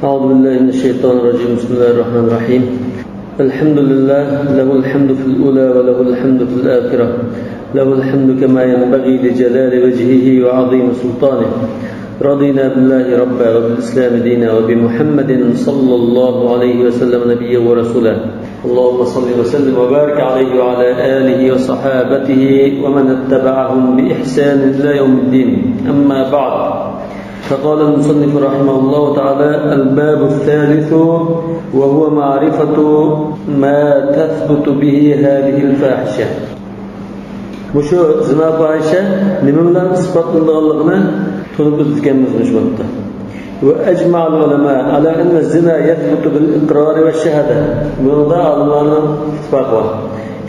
أعوذ بالله من الشيطان الرجيم. بسم الله الرحمن الرحيم. الحمد لله، له الحمد في الأولى وله الحمد في الآخرة، له الحمد كما ينبغي لجلال وجهه وعظيم سلطانه. رضينا بالله ربا وبالإسلام دينا وبمحمد صلى الله عليه وسلم نبيا ورسولا. اللهم صل وسلم وبارك عليه وعلى آله وصحابته ومن اتبعهم بإحسان إلى يوم الدين. أما بعد، فقال المصنف رحمه الله تعالى: الباب الثالث وهو معرفة ما تثبت به هذه الفاحشة. Mushu zina fohisha nima bilan isbotlanganligini to'liq o'tganmiz shu vaqtda. Va ajma'al ulama ala anna zina yathbutu bil iqrar va shahada. Bunda olimlarning ittifoqi bor.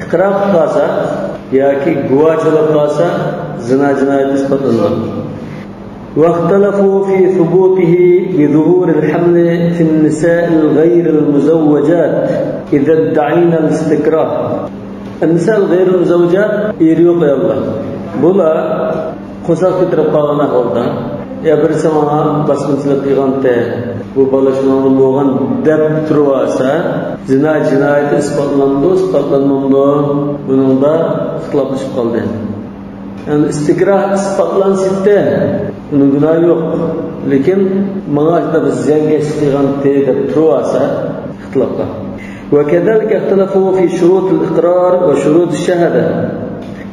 Iqrar qilsa yoki guvohchilik qilsa zina jinoyati isbotlanadi. واختلفوا في ثبوته بظهور الحمل في النساء الغير المزوجات إذا ادعينا الاستكراه. النساء الغير المزوجات eri yo'q ayollar. Bular qo'saq ko'tarib qolgan ahvolda yo birisi manga bosqinchilik qilganda bu bola shunga bo'lgan deb turib olsa zina jinoyati isbotlandi, isbotlanmadi, buningda ixtiloflashib qoldi. Yani istikroh isbotlansa uni gunohi yo'q, lekin manga bir ziyonkashlik qilgan deb turib olsa ixtiloflar. وكذلك اختلفوا في شروط الإقرار وشروط الشهادة.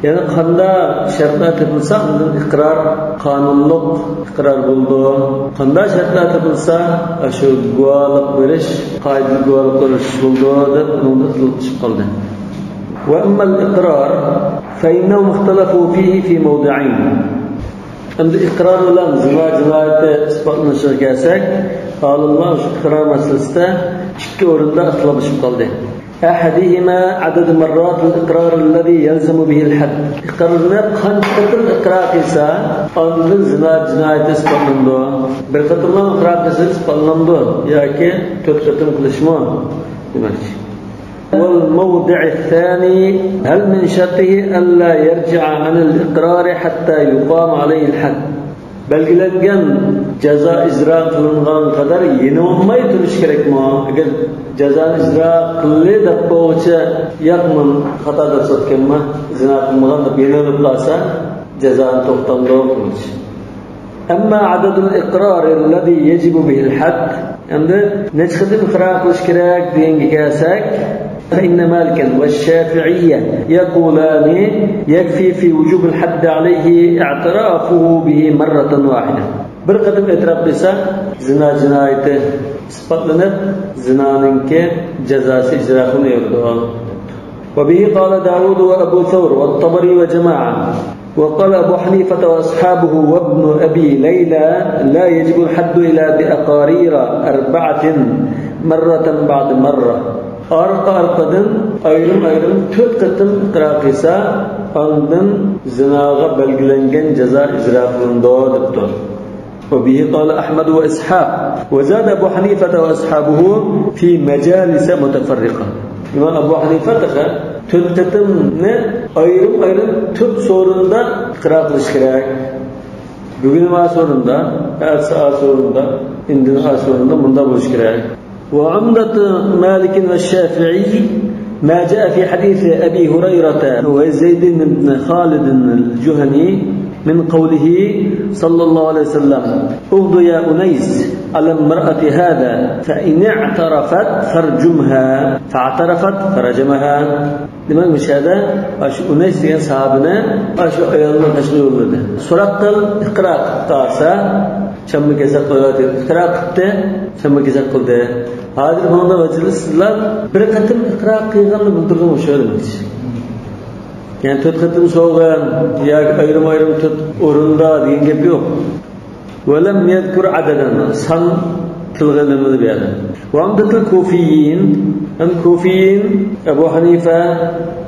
Yani qanda shartlar topilsa undan iqror qonunliq iqror bo'ldi. Qanda shartlar topilsa shu guvohlik berish, qoidali guvohlik berish bo'ldi deb unda ixtiloflashib qoldi. وأما الإقرار فإنهم اختلفوا فيه في موضعين. Endi iqror bilan zino jinoyati isbotlanishiga kelsak, olimlar shu iqror masalasida ikki o'rinda ixtiloflashib qoldi. أحدهما عدد مرات الإقرار الذي يلزم به الحد. إقرارni qancha qatim iqror qilsa, ondan zino jinoyati isbotlanadi. Bir qatimdan iqror qilsa isbotlanadi yoki to'rt qatim qilishmi demakchi. والموضع الثاني هل من شرطه ألا يرجع عن الإقرار حتى يقام عليه الحد. Belgilengen ceza icra kılıngan kadar yeni olmayı turish kerakmi? Agar cezani icra qildi deb bo'yicha yo'qman xato deb sotganman, zina qilmagan deb yenilib qolsa cezani to'xtamdi. Amma adadul iqrar alladhi yajibu bihi al-hadd. Endi necha qatim iqrar qilish kerak deganga kelsak, فإن مالكا والشافعية يقولان يكفي في وجوب الحد عليه اعترافه به مرة واحدة. Bir qatim e'tirof qilsa zina jinoyati isbotlanib zinaninki jazosi ijro qilinadi. وبه قال داود وأبو ثور والطبري وجماعة. وقال أبو حنيفة وأصحابه وابن أبي ليلى لا يجب الحد إلا بأقارير أربعة مرة بعد مرة. Arka arkadan ayrım ayrım to'rt qatim iqror qilsa ondan zinoga belgilangan jazo ijro qilindi debdi. وبه قال أحمد وإسحاق. وزاد أبو حنيفة وأصحابه في مجالس متفرقة. İmam Abu Hanife to'rt qatimni ayrim ayrim to'rt so'rinda iqror qilish kerak. Bugun ma so'rinda, ertasi so'rinda, indin so'rinda bunda bo'lish kerak. وعمدة مالك والشافعي ما جاء في حديث أبي هريرة وزيد بن خالد الجهني من قوله صلى الله عليه وسلم: اغد يا أنيس على امرأة هذا فإن اعترفت فارجمها، فاعترفت فرجمها. Demak, o'shada shu Unays degan sahobini shu ayolni tashkil yo'lladi. So'roq qil, iqror qilsa, chamma kesak qo'yadi. Iqror qildi, chamma kesak qildi. Hozir bunda vajlislar bir qatim iqror qilganini bildirgan o'sha demakchi. Ya'ni to'rt qatim so'g'in yoki ayrim-ayrim to'rt o'rinda degan gap yo'q. Va lam yadhkur adadan, son tilga ilinmadi bu yerda. Va amdatul kufiyin, ham kufiyin Abu Hanifa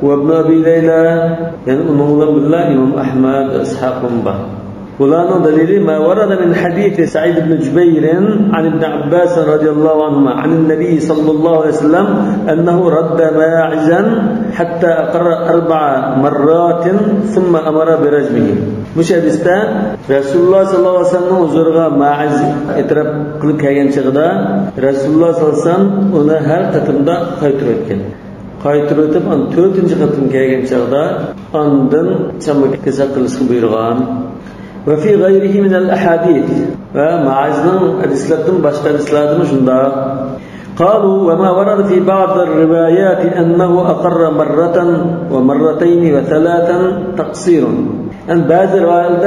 va Ibn Abi Layla, ya'ni uning bilan birga Imom Ahmad, Ishaq bor. Bularning dalili ma warada min hadisi Sa'id ibn Jubayr an ibn Abbas radhiyallohu anhuma an an-nabiy sallallohu alayhi vasallam annahu radda ma'izan hatta aqarra arba'a marratin thumma amara bi rajmihi. Bu hadisda Rasululloh sallallohu alayhi vasallamning huzuriga Ma'iz e'tirof qilib kelgan chog'ida Rasululloh sallallohu alayhi vasallam uni har qatimda qaytarib o'tgan. Qaytarib o'tib, an 4-qatim kelgan chog'da ondan chamma kasal qilishni buyurgan. Ve fi gayrihi min al-ahadith ve Ma'izning hadislaridan boshqa hadislardami shundoq. قالوا وما ورد في بعض الروايات أنه أقر مرة ومرتين وثلاثا تقصير. أن بعض الروايات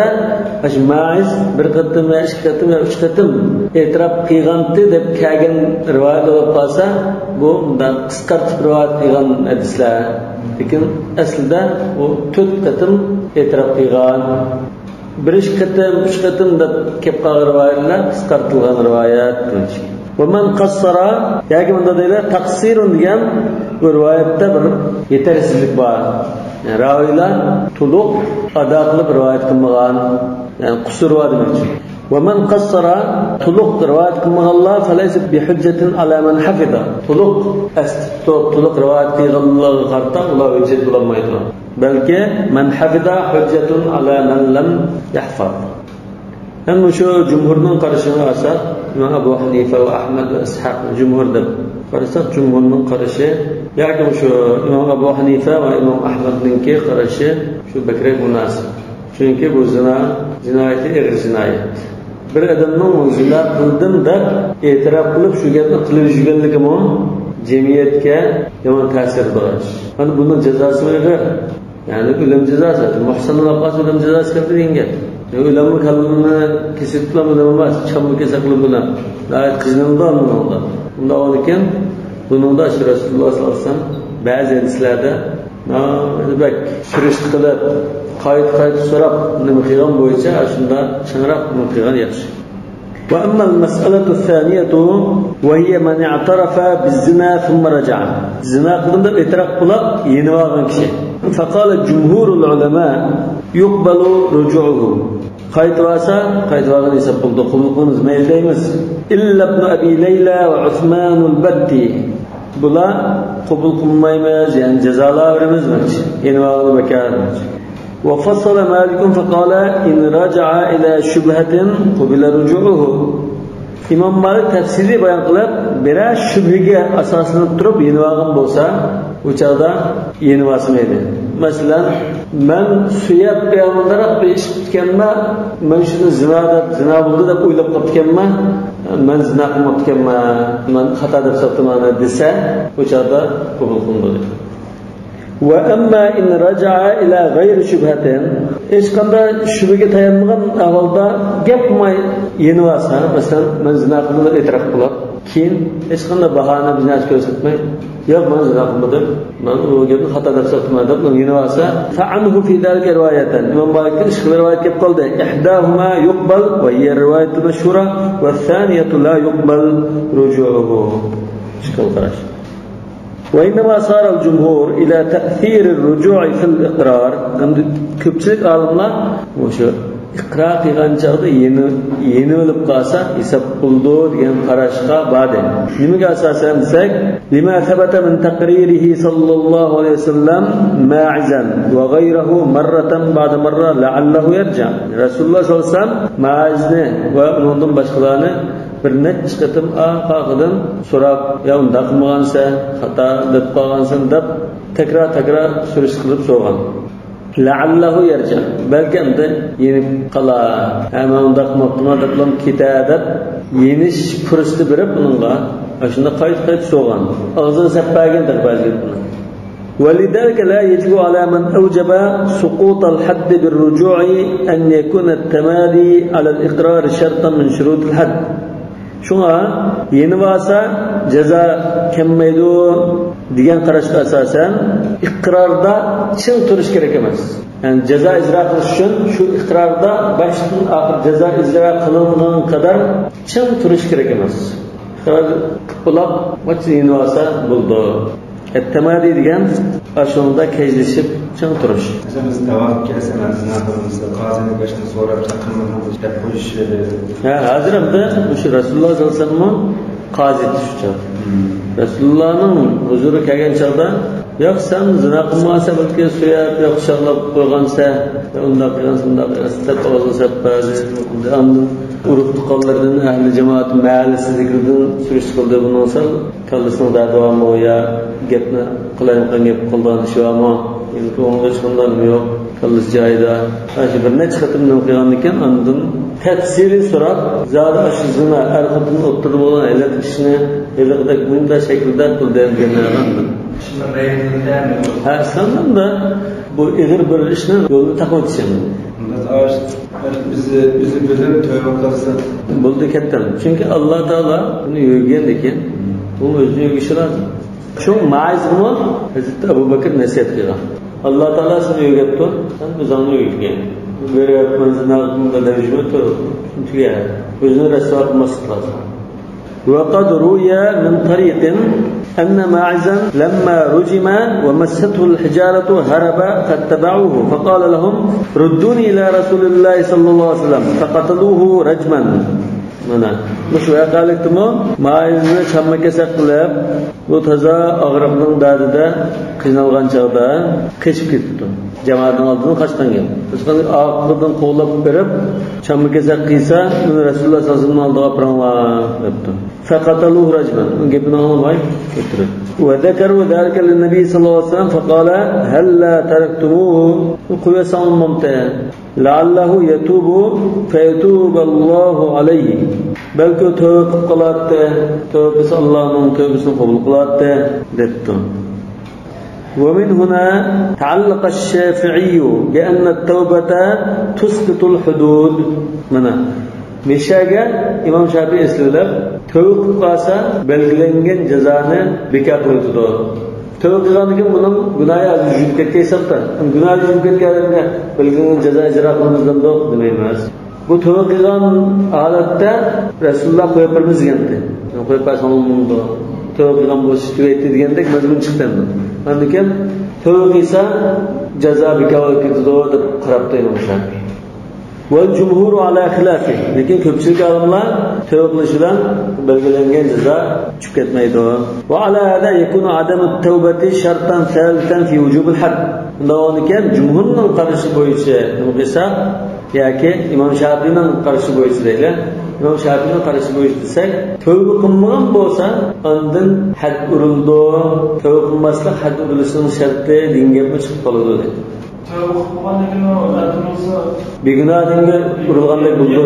Ma'iz bir qatim va ikki qatim va uch qatim e'tirof qilganti deb kelgan rivoyat bo'lib qolsa, bu bundan qisqartib rivoyat qilgan hadislar. Lekin aslida u 4 qatim e'tirof qilgan. Bir ikki qatim, uch qatim deb kelib qolgan rivoyatlar qisqartilgan rivoyat. Ve men qassara yoki bunda deyiladi taqsirun degan bu rivoyatda bir yetersizlik bor. Yani raviylar to'liq ado qilib rivoyat qilmagan, ya'ni qusur bor demoqchi. Ve men qassara to'liq rivoyat qilmaganlar falaysa bi hujjatin ala man hafiza. To'liq to'liq rivoyat qilganlarga qarata ular hujjat bo'lolmaydi. Balki man hafiza hujjatun ala man lam yahfaz. Hem shu jumhurning qarashini olsak, İmam Abu Hanifa va Ahmad va Ishaq jumhur deb qarasak, jumhurning qarashi yoki shu İmam Abu Hanifa va İmam Ahmadninki qarashi shu bakrak munosib. Chunki bu zina jinoyati ig'ir jinoyat. Bir odamning zina qildim deb e'tirof qilib shu gapni qilib yurganligimi jamiyatga yomon ta'sir qilish. Mana buning jazosi ig'ir. Ya'ni o'lim jazosi, muhsanlar qolsa o'lim jazosi kirdi degan gap. O'limni kallamni kesib bilan o'lim emas, chamma kesa qilib bilan. G'oyat qizinimda bunda. Bunda ekan, buningda Rasululloh sollallohu alayhi vasallam ba'zi hadislarda bak surishti qilib, qayt-qayt so'rab nima qilgan bo'yicha shunda chinroq nima qilgan yaxshi. وأما المسألة الثانية وهي من اعترف بالزنا ثم رجع. زنا قلنا اعتراف قلق ينواغن كشي. فقال جمهور العلماء يقبل رجوعه. قايت واسا قايت واغن يسبب قبول قلمز ما يلديمز. إلا ابن أبي ليلى وعثمان البتي بلا قبول قلميمز يعني جزالا ورمز ينواغن بكار. وفصل مالك فقال إن رجع إلى شبهة قبل رجوعه. İmam Malik tafsili bayan qilib, bira shubhaga asoslanib turib yenivag'in bo'lsa, u chaqda yenivasmaydi. Masalan, men suyab buyog'indaroq bir ish tutganman, men shuni zina deb, zina bo'ldi deb o'ylab qolganman, men zina qilmabdikanman, men xato deb hisoblayman desa, u chaqda qabul qilinadi. وأما إن رجع إلى غير شبهة hech qanday shubhaga tayanmagan ahvolda gap qilmay yenivasa, masalan, men zina qildim deb e'tirof qilib, keyin hech qanday bahona biznat ko'rsatmay, yo'q men zina qilmadim, men u gapni xato deb hisoblayman deb yenivasa, fa'anhu fi zalika riwayatan. Imom Malikning ikki xil rivoyat kelib qoldi. Ihdahuma yuqbal va hiya riwayatu mashhura va thaniyatu la yuqbal ruju'uhu. Ishkal qarash. وإنما صار الجمهور إلى تأثير الرجوع في الإقرار. Ko'pchilik olimlar o'sha iqror qilgan chog'da yenilib qolsa hisob qildi degan qarashga bordi. Nimaga asosan desak, lima thabata min taqririhi sallallohu alayhi vasallam ma'izan va ghayruhu marratan ba'da marra la'allahu yarja. Rasululloh sollallohu alayhi vasallam Ma'izni va undan boshqalarni bir necha qatim orqadan so'rab, ya unda qilmagansan, xato deb qolgansan deb takrar surish qilib so'ragan. La'allahu yarja, balki endi yenib qolar, ha men unda qilmabdiman deb ketar deb yenish fursati berib uningga shunda qayt-qayt so'ragan. Og'zini sappagan deb ba'zi buni. ولذلك لا يجب على من أوجب سقوط الحد بالرجوع أن يكون التمادي على الإقرار شرطا من شروط الحد. Shunga yenivasa jazo kamaydi degan qarashga asosan iqrorda chin turish kerak emas. Ya'ni jazo ijro qilish uchun shu iqrorda boshdan oxir jazo ijro qilingan qadar chin turish kerak emas. Iqror qilib, yenivasa bo'ldi. Temadi degan shunda kejlashib ching turish. Mesela biz devam kelse zina qilmasa, qozini boshdan so'rab qilmadim deb qo'yish. Ha, hozir hamda o'sha Rasululloh sollallohu alayhi vasallam qozi tushdi. Rasulullahning huzuriga kelgan chog'da, yo'q sen zina qilmasa balki suyab, yo'q quchoqlab qo'ygansa, undoq qilgansa, bundoq qilgansa deb og'zini sapadi. Andin urug' tuqqanlardan ahli jamoat mahallasidagilardan surishtirdi qildi. Bundan so'ng kallasining dardi bormi yo gapni qilayotgan gap qilgan ishi bormi? O'ng'ishqandan yo'q, kallasi joyida. Shu bir necha qatim nima qilgan ekan, andin tafsiri so'rab, zodi shu zina er xotin o'ttirib bo'lgan illat ishni haliqidek bunday shaklda qildi deganlar. Ha, İslam'dan da bu ig'ir bir ishni yo'lini taqib o'tish. Bizi bilib tövbe qilsa bo'ldi katta. Chunki Alloh taolo uni yo'ygan ekan, uni o'zini yo'yishi lozim. Shu maizmi Hazrati Abu Bakr nasihat qilgan. Alloh taolo seni yo'yapti, sen o'zingni yo'ygan. Beryapman zina qilma deb tugadi. O'zini rasvo qilmaslik lozim. وقد روي من طريق أن ماعزا لما رجم ومسته الحجارة هرب فاتبعوه فقال لهم ردوني إلى رسول الله صلى الله عليه وسلم فقتلوه رجما. Mana shu voqelikdimi Maizni chamma kasak qilib, bu toza og'riqning dardida qiynalgan chog'da qochib ketdi. Jamoatning oldidan qochgan gap. Qochgan oqidan qo'llab berib, chamma kasak qilsa, uni Rasululloh sollallohu alayhi vasallam oldiga aparinglar debdi. Faqataluhu rajman. Uni gapini anglamay o'tirdi. Va zakaru zalika lin-nabiy sallallohu alayhi vasallam faqala hal la taraktumuhu qo'yasan mamta la'allahu yatubu fayatuballohu alayhi. Balki tövbe qilib qoladi, tövbesi Allohning tövbesini qabul qiladi debdi. ومن هنا تعلق الشافعي بأن التوبة تسقط الحدود. Mana Meshaga İmam Şafii eslab tövbe qilib qolsa belgilangan jazoni bekor qiladi. Tövbe qilgandan keyin buning gunohi yuvib ketgan hisobda. Gunohi yuvib ketgandan belgilangan jazo ijro qilmizdan demaymiz. Bu tövbe qilgan holatda Rasululloh qo'yib beramiz degandi. Qo'yib bersa bo'lmaydi. Tövbe qilgan bo'lsa tugaydi degandek mazmun chiqdi endi. Undan keyin tövbe qilsa jazo bekor bo'lib ketadi deb qarabdi Imom Shofiy. Vel cumhuru ala khilafi. Lekin ko'pchilik olimlar tövbe qilish bilan belgilangan jazo tushib ketmaydi. Va ala hada yakunu adamu tavbati shartan thalithan fi wujubil hadd. Undan keyin jumhurning qarashi bo'yicha nima qilsa yoki Imom Shofiyning qarashi bo'yicha deylik. İmam Şafii'nin qarashi bo'yicha desak, tövbe qilmagan bo'lsa, ondan had urildi. Tövbe qilmaslik had urilishining sharti degan gapmi chiqib qoladi deydi. Tövbe qilmagandan keyin urilsa, begunoh dinga urilgandek bo'ldi.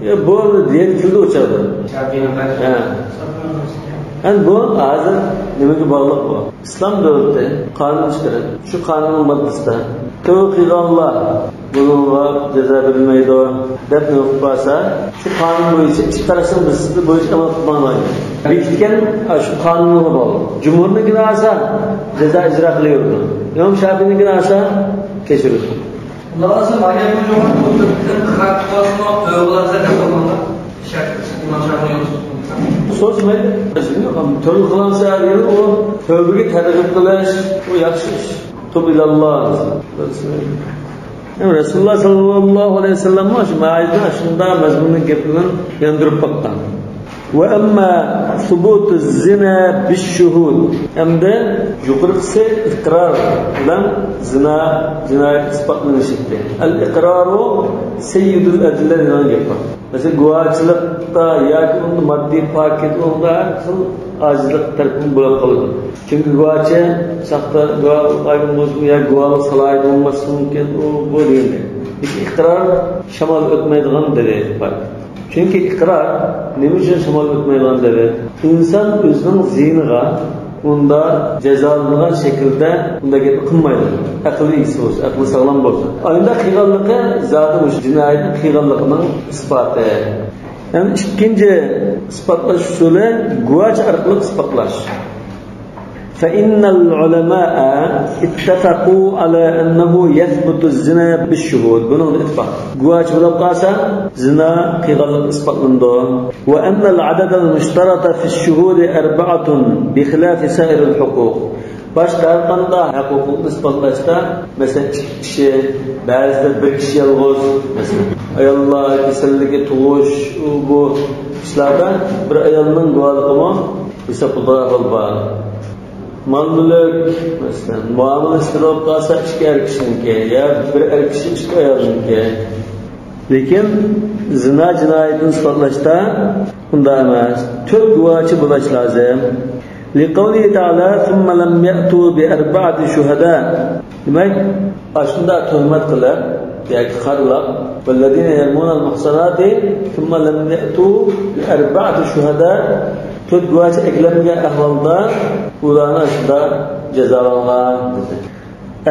Ya bu deyildi o'chadi. Şafii'nin qarashi. Ha. Yani bu hozir nimaga bog'liq bu? İslam davlati qonun chiqaradi. Shu qonunning maddasida tövbe qilganlar bununla ceza verilmeydi deb nima qilib qolsa, shu qonun bo'yicha ikki tarafning birisi bo'yicha amal qilmaydi. Bekitgan shu qonunga bog'liq. Jumhurnikini olsa jazo ijro qilaverdi. İmom Shofiiynikini olsa kechirildi. Bundan olsa So'zmaydi. Tövbe qilsa u tövbega targ'ib qilish u yaxshi ish. Tub ilalloh. Rasululloh sallallohu alayhi vasallam shu maizda shunda mazmunni gapini yondirib boqqan. Va amma subut zina bishuhud. Hamda yuqorisi iqror bilan zina jinoyat isbotlanishi. Al iqroru sayyidul adilla degan gap bor. Masalan, guvohchilikda yoki unda moddiy paket unda har xil ojizlik tarafini bo'lib qoladi. Chunki guvohchi soxta guvoh bo'lsa yoki guvohlik salohiyati bo'lmasi mumkin, u bu deganda. Lekin iqror shamol o'tmaydigan dalil bor. Chunki iqror nima uchun shamol o'tmaydigan dalil? Inson o'zining ziniga unda jazolangan shaklda unda gap qilmaydi. Aqli egasi bo'lsa, aqli sog'lom bo'lsa. Unda qilganligi zoti o'sha jinoyatni qilganligining isboti. Yani ikkinchi isbotlash usuli guvoh orqali isbotlash. فإن العلماء اتفقوا على أنه يثبت الزنا بالشهود. Bunun ittifaq. Guvachi bo'lib qolsa, zina qilganlik isbotlanadi. وأن العدد المشترط في الشهود 4 بخلاف سائر الحقوق. Başka har qanday huquqni isbotlashda, masalan, 2 kishi, ba'zida 1 kishi yolg'iz, masalan, ayollar kasalligi, tug'ish, bu ishlarda bir ayolning guvohligimi hisoblanadi bor. Mal-mulk, masalan, muomala ishlab qolsa 2 er kishiniki, yo 1 er kishi 2 ayolniki. Lekin zina jinoyatini isbotlashda unda emas. 4 guvohchi bo'lish lozim. لقوله تعالى ثم لم يأتوا بأربعة شهداء. Demak, shunda tuhmat qilib yoki qarlab والذين يرمون المحصنات ثم لم يأتوا بأربعة شهداء 4 guvohchi eklanmagan ahvolda ularni shunda jazolangan dedi.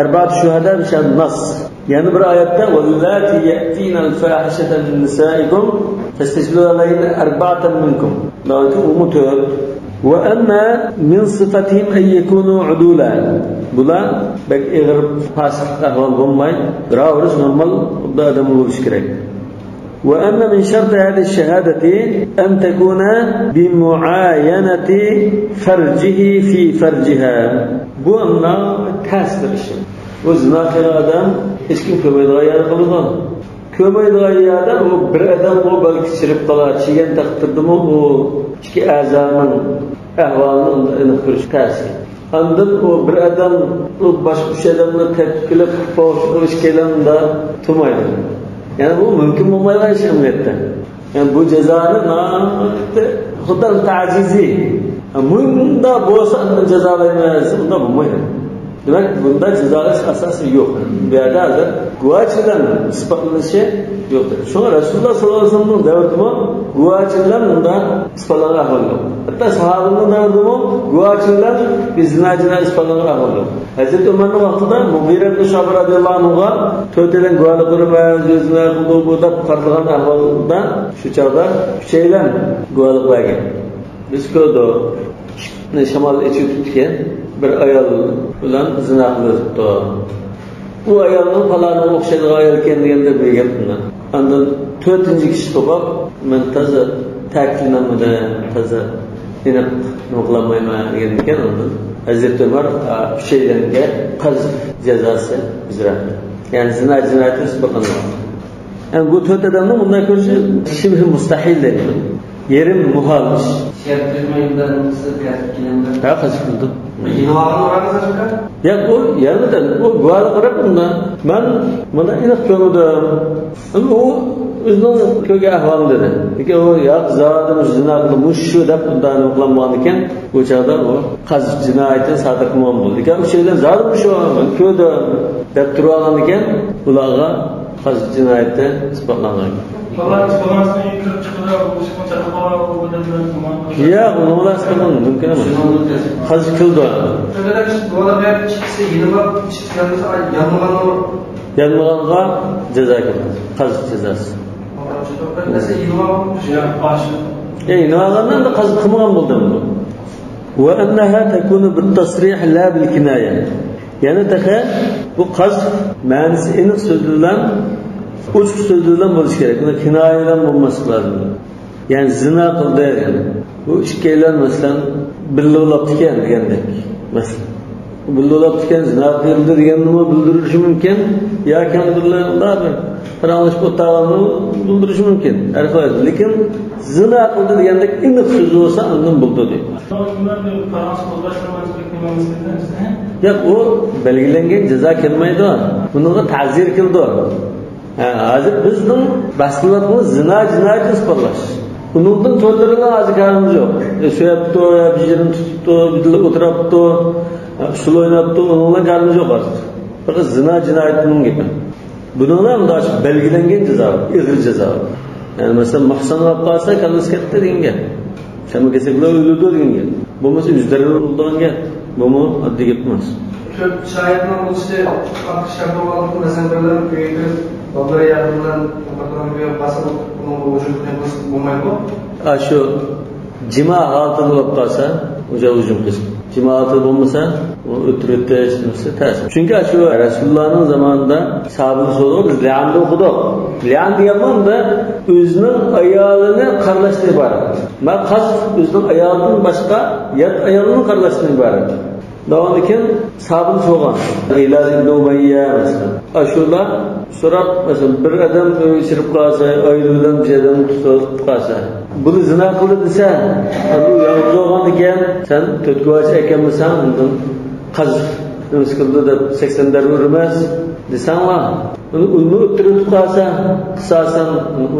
أربعة شهداء مشان نص. Yani bir ayette واللاتي يأتين الفاحشة من نسائكم فاستشهدوا عليهن 4 منكم. Lakin umu 4. وأن من صفتهم أن يكونوا عدولا. Bular bek ig'ir fasiq ahvol bo'lmay, birovris normal odam bo'lish kerak. وأن من شرط هذه الشهادة أن تكون بمعاينة فرجه في فرجها. Bu anna tasbir ishi. Bu zina qilgan odam hech kim ko'rmaydigan yerda qiladi. Ko'rmaydigan yerda u bir odam u balki chirib qolar, chigan taqdirdimi u ikki a'zoning ahvolini aniq ko'rish ta'sir. Ondan u bir odam u boshqa uch odamni tepkilab qilish kelanda turmaydi. Yani bu mümkün bo'lmaydigan ish amaliyotda. Yani bu cezani xuddi ta'jizi. Bunda bo'lsa unda jazolaymiz, unda bo'lmaydi. Demak, bunda jazolash asosi yo'q. Bu yerda hozir guvohchidan isbotlanishi yo'qdir. Shunga Rasululloh sollallohu alayhi vasallamning davridami guvohchilar bunda isbotlangan ahvol yo'q. Hatto sahobalarning davridami guvohchilar bir zina jinoyat isbotlangan ahvol yo'q. Hazrati Umarning vaqtida Mughira ibn Shu'ba radhiyallohu anhuga to'rtadan guvohlik qilamiz, zina qildi bu deb qaralgan ahvolda shu chog'da uchaylan guvohlik bergan. Biz ko'rdik, shamol ichib tutgan bir ayol bilan zina qilibdi. U ayolning falonga o'xshaydigan ayol ekan deganda bir gap bundan. Ondan 4-kishi topib, men toza ta'kidlanmadim, toza aniq nima qilolmayman degan ekan. Ondan Hazrati Umar uchaylanga qazf jazosi ijro qildi. Ya'ni zina jinoyati isbotlangan. Yani bu 4 odamning bundan ko'rishi shibhi mustahil deydi. Yerim muhal ish. Ha, qazf qildi. Ya u yanida u guvohlik qilib unda men buni aniq ko'rdim. U o'zining ko'rgan ahvolini dedi. Lekin u yo'q, zodim zina qildi, shu deb undan aniqlanmagan ekan. Bu chog'da u qazf jinoyatini sodir qilgan bo'ldi. Lekin u yerdan zodim shu men ko'rdim deb turib olgan ekan, ularga qazf jinoyati isbotlangan. Yo'q, uni ular isbotlangan mumkin emas. Qazf qildi. Yanmaganga jazo keladi. Qazf jazosi. Yanmagandan da qazf qilmagan bo'ldi bu. Va annaha takunu bit-tasrih la bil-kinaya. Ya'ni taxa bu qazf ma'nosi aniq so'z bilan ochiq so'z bilan bo'lishi kerak. Buni kinoya bilan bo'lmasligi lozim. Ya'ni zina qildi yani. Bu ikkalan masalan birga bo'libdi degandek. Masalan birga bo'libdi zina qildi deganni bildirishi mumkin yoki birga bir paranglashib o'tirganini bildirishi mumkin. Har xil. Lekin zina qildi degandek aniq so'z bo'lsa undan bo'ldi deydi. Yo'q, u belgilangan jazo kelmaydi. Bunga ta'zir keldi. Hozir bizning bahs qilayotganimiz zina jinoyatini isbotlash. Undan to'ldirilgan hozir karimiz yo'q. So'yabdi, bir yerini tutibdi, bir o'tiribdi, usul o'ynabdi, undan karimiz yo'q hozir. Faqat zina jinoyatining gapi. Buninglar unda belgilangan jazo, ig'ir jazo. Ya'ni masalan muhson bo'lib qolsa, kallasi ketdi degan gap. Shama kesaklar o'ldi degan gap. Bo'lmasa yuzlari urildi degan gap. Bumi oddiy gap emas. Ko'p shoirning bo'lishi qattiq masalan birlar uyga kirib, bolalar yordamidan basib buning vujudini bo'lmaydi. Shu jima holatida bo'lib qolsa, Hücum qilish. Cemaati bo'lmasa, o'tiritish ters. Chunki shu Rasulullohning zamonida sahobalar so'radi, biz li'anni o'qidik. Li'an deganda o'zining ayolini qarlashdan iborat. Ma qasd o'zining ayolidan boshqa yot ayolini qarlashdan iborat. Davomdan keyin sahobalar so'ragan. Hilal ibn Umayya masalan. Shular so'rab, masalan, bir odam ichirib qolsa, oila bilan bir odam tutib qolsa, buni zina qildi desa, u yolg'iz bo'lgan ekan, sen to'rt guvohchi ekanmisan, undan qazf nimasi qildi deb 80 darb urmas desanglar, uni o'tirib qolsa, qisosan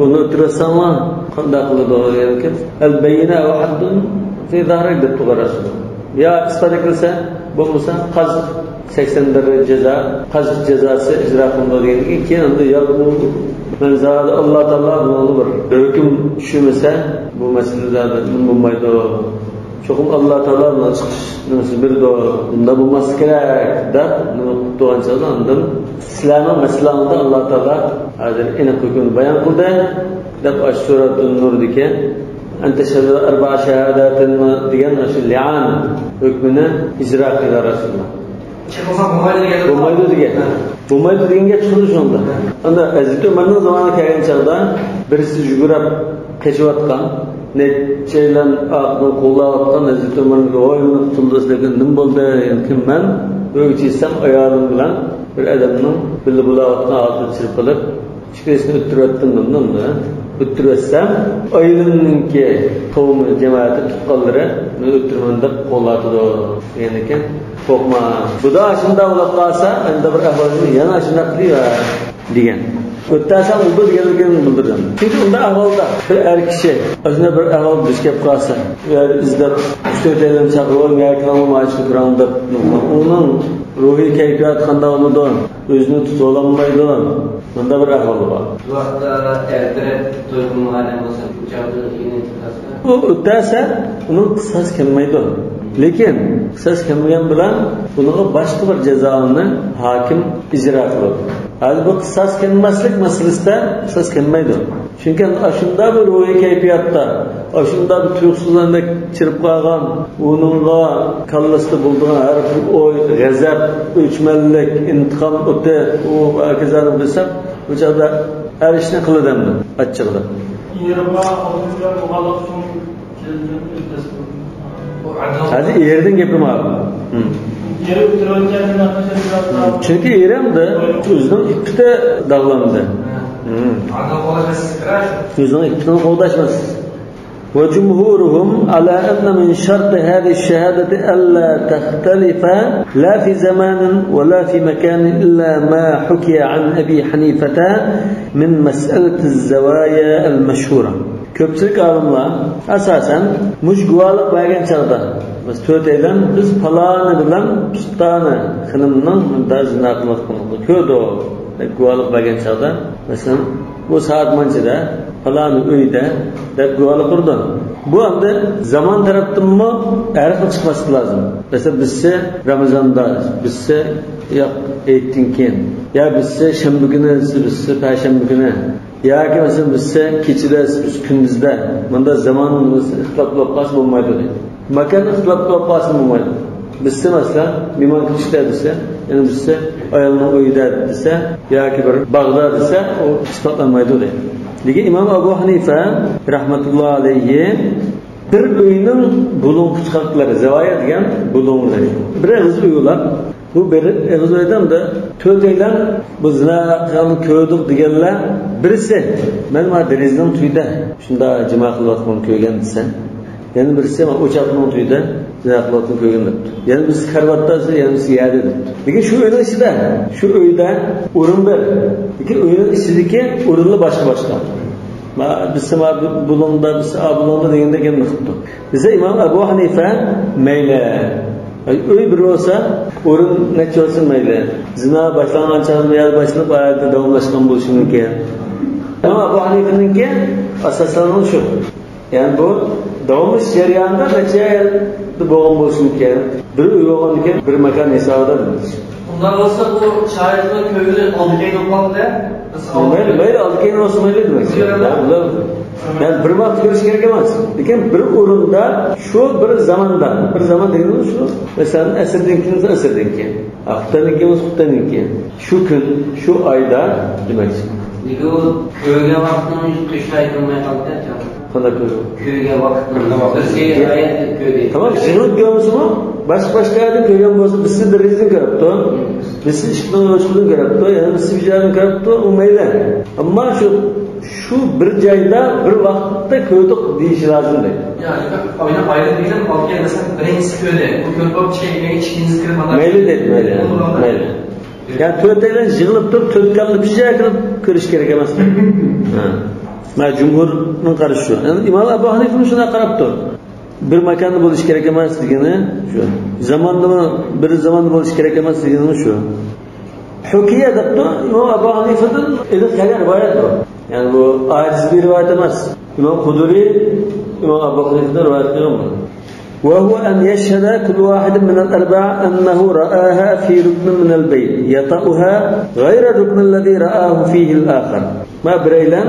uni o'tirasanlar, qanday qiladi degan ekan. Al bayina va haddun fi zahrik deb turgan Rasululloh. Ya isbot qilsa, bo'lmasa qazf 80 darb jazo, qazf jazosi ijro qilinadi degan ekan. Keyin unda yo'q manzarada Alloh taolo buni bir hukm tushmasa, bu masalalarda bo'lmaydi. Cho'qim Alloh taolo buni chiqish nimasi bildi, bunda bo'lmasi kerak deb turgan chog'da undan sizlarning masalangizda Alloh taolo hozir aniq hukmni bayon qildi deb Suratun Nurdagi anta shahada arba'a shahadatin degan shu li'an hukmini ijro qildi Rasululloh. Bo'lmaydi degan. Bo'lmaydi degan gap chiqdi shunda. Unda Hazrati Umarning zamoni kelgan chog'da birisi yugurib qochayotgan, nechaylan aqlni qo'llayotgan Hazrati Umarga voy meni qutuldi degan nima bo'ldi? Kim men uyga chiqsam ayolim bilan bir odamning birga bo'layotgan holatida chirib qilib, ikkilisini o'ttiryotdim dedim. O'ttirsam oilamninki qavmi jamoati tuqqanlari meni o'ttiraman deb qo'llatdi degan ekan. Qo'rqma. Bu da shunda bo'lib qolsa, endi bir ahvolni yana shunda qilib degan. O'ttasan u deganligini bildirdim. Chunki unda ahvolda bir er kishi o'zini bir ahvol duch kelib qolsa, izlab 3-4 oydan chaqirib, deb uning ruhiy kayfiyati qanday bo'ladi, o'zini tutib ololmaydi. Bunda bir ahvol bor. Bu vaqtda ertirib to'y qilmagan bo'lsa, u o'tasa uning qisos kelmaydi. Lekin qisos kelmagan bilan bunga boshqa bir jazoni hokim ijro qiladi. Hali bu qisos kelmaslik masalasida qisos kelmaydi. Chunki shunda bir ruhiy kayfiyatda, shunda bir tuyg'usizlanib chirib qolgan, uningga kallasida bo'lgan har bir o'y, g'azab, o'chmanlik, intiqom o'ti, u hokazo bilsa, bu chog'da har ishni qiladi achchig'ida. Hadi erdan gapirma. Chunki eramda o'zining ikkita dog'landi. O'zining ikkitini qo'ldashmas. وجمهورهم على أن من شرط هذه الشهادة ألا تختلف لا في زمان ولا في مكان إلا ما حكي عن أبي حنيفة من مسألة الزوايا المشهورة. Ko'pchilik olimlar asosan mush guvohlik bergan chog'da biz to'rtaydan biz paloni bilan pistoni xinimning zino qilib ko'rdi deb guvohlik bergan chog'da, masalan, bu soat manchida paloni uyda deb guvohlik qurdi. Bu endi zamon tarafdanmi har xil chiqmaslik lozim. Masalan, bizsi Ramazonda, bizsi yo'q aytdan keyin, yo bizsi shanba kuni, bizsi payshanba kuni, yoki masalan bizsi kechada, biz kunduzda, bunda zamon ixtilof bo'lib qolsa bo'lmaydi deydi. Makon ixtilof bo'lib qolsa bo'lmaydi. Bizsi masalan mehmon kutishda desa, ya'ni bizsi ayolning uyida desa yoki bir bog'da desa, u isbotlanmaydi deydi. Lekin Imom Abu Hanifa rahmatullohi alayhi bir uyning bulung chiqartlari, zavoya degan bulunglari. Bir og'iz uy ular. Bu bir og'iz uydan da to'rtaydan bu zina qilgan ko'rdik deganlar birisi men ma derazaning tugida shunda jima qilayotgan ko'rgan desa, yana birisi men o'choqning tugida zina qilayotgan ko'rgan debdi. Yana birisi karvatda desa, yana birisi yerda debdi. Lekin shu uyning ichida, shu uyda o'rin bir. Lekin uyning ichidagi o'rinlar boshqa-boshqa. Ma birisi ma bulungda, birisi a bulungda deganda kim qilibdi. Desa Imom Abu Hanifa mayli. Uy bir bo'lsa, o'rin necha bo'lsa mayli. Zina boshlangan chog'da yer boshlanib, hayotda davomlashgan bo'lishi mumkin. Imom Abu Hanifaningki asosan shu. Ya'ni bu davomlash jarayonida necha yil bo'lgan bo'lishi mumkin. Bir uy bo'lgandan keyin bir makon hisobida bo'ladi. Undan bo'lsa bu shoirning ko'ngli oldi keyin o'qoldi. Mayli, mayli, oldi keyin bo'lsa mayli demak. Ular Yani bir vaqt ko'rish kerak emas. Lekin bir o'rinda, shu bir zamonda, bir zamon deganimiz shu, masalan, asrdan keyin asrdan keyin, haftadan keyin haftadan keyin, shu kun, shu oyda demakchi. Lekin u ko'rgan vaqtini shu aytilmay qoldi. Qanday ko'rgan? Ko'rgan vaqtini. Birisi oyat ko'rdi. Tamam, yig'ilib ko'rmasmi? Boshqa yerdan ko'rgan bo'lsa, birisi derazadan ko'ribdi, birisi eshikdan ochishdan ko'ribdi, yana birisi bir joydan ko'ribdi, u mayli. Ammo shu bir joyda bir vaqtda ko'rdik deyish lozim deydi. Yani oyna ayrı değilim, altıya mesela birinchisi ko'rdi. Bu ko'rib bo'lib ichga ikkinchisi kirib Mayli deydi, mayli. Mayli. Yani to'rtaydan yig'ilib turib, to'rtkanli bir joyga kirib ko'rish kerak emas. Ha. Ma jumhurning qarashi shu. Yani Imom Abu Hanifa shunday qarab tur. Bir makonda bo'lish kerak emas degani shu. Zamonda bir zamonda bo'lish kerak emas degani shu. Hukiya debdi Imom Abu Hanifadan ilk kelgan rivoyat bu. Yani bu aciz bir rivoyat emas. İmom Huduri İmom Abu Hanifadan rivoyat qilgan bu. وهو أن يشهد كل واحد من الأربعة أنه رآها في ركن من البيت يطأها غير الركن الذي رآه فيه الآخر. ما بريلان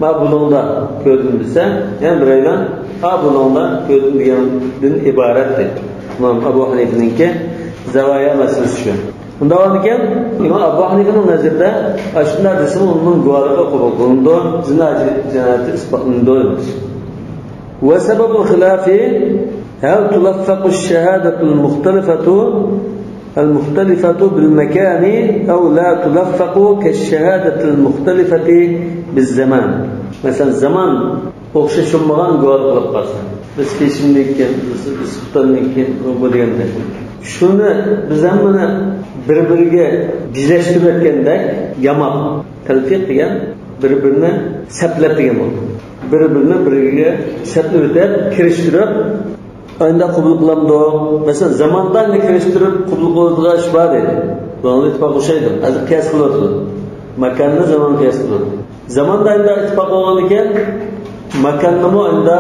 ما bulunda gördüm dese, yani bireylan a bulunda gördüm degenden ibaret dedi. İmam Abu Hanife'ninki zavaya meselesi şu. Bunda ekan İmam Abu Hanife'nin nazarında shunday desa onun guvohligi qabul qilindi, zina jinoyati isbotlandi. Ve sebebul khilafi هل تلفق الشهادة المختلفة بالمكان أو لا تلفق كالشهادة المختلفة بالزمان؟ Mesela zaman o'xshashmagan guvohlik qilib qolsa, biz peshindan, biz xuftondan keyin bu deganda shuni biz ham buni bir-biriga bijlashtirib aytgandek, yamoq talfiq degan bir-birini saplab degan bo'ldi. Bir-birini biriga saplab o'tib, kirishtirib endi qabul qilamdi. Masalan, zamondan kirishtirib qabul qiladigan ish bor dedi. Buni ittifoq o'xshaydi. Hozir qiyos qilyapti. Makonni zamon qiyos qilyapti. Zamonda endi ittifoq bo'lgan ekan, makonnimi endi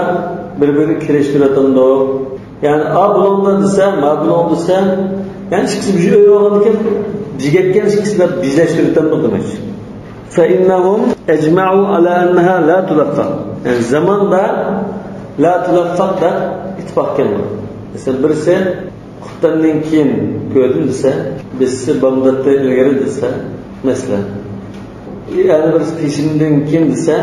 bir-biriga kirishtiradi. Yani a bulonda desa, ma bulon desa, yani ikkisi bir joy bo'lgan ekan, jigatgan ikkisini bijlashtirib demak. Fa innahum ecma'u ala annaha la tulaffaq. Yani zamonda la tulaffaq da ittifoq keldi. Mesela birisi xuftondan keyin ko'rdim desa, birisi bomdoddan ilgari desa, masalan, yani birisi peshindan keyin desa,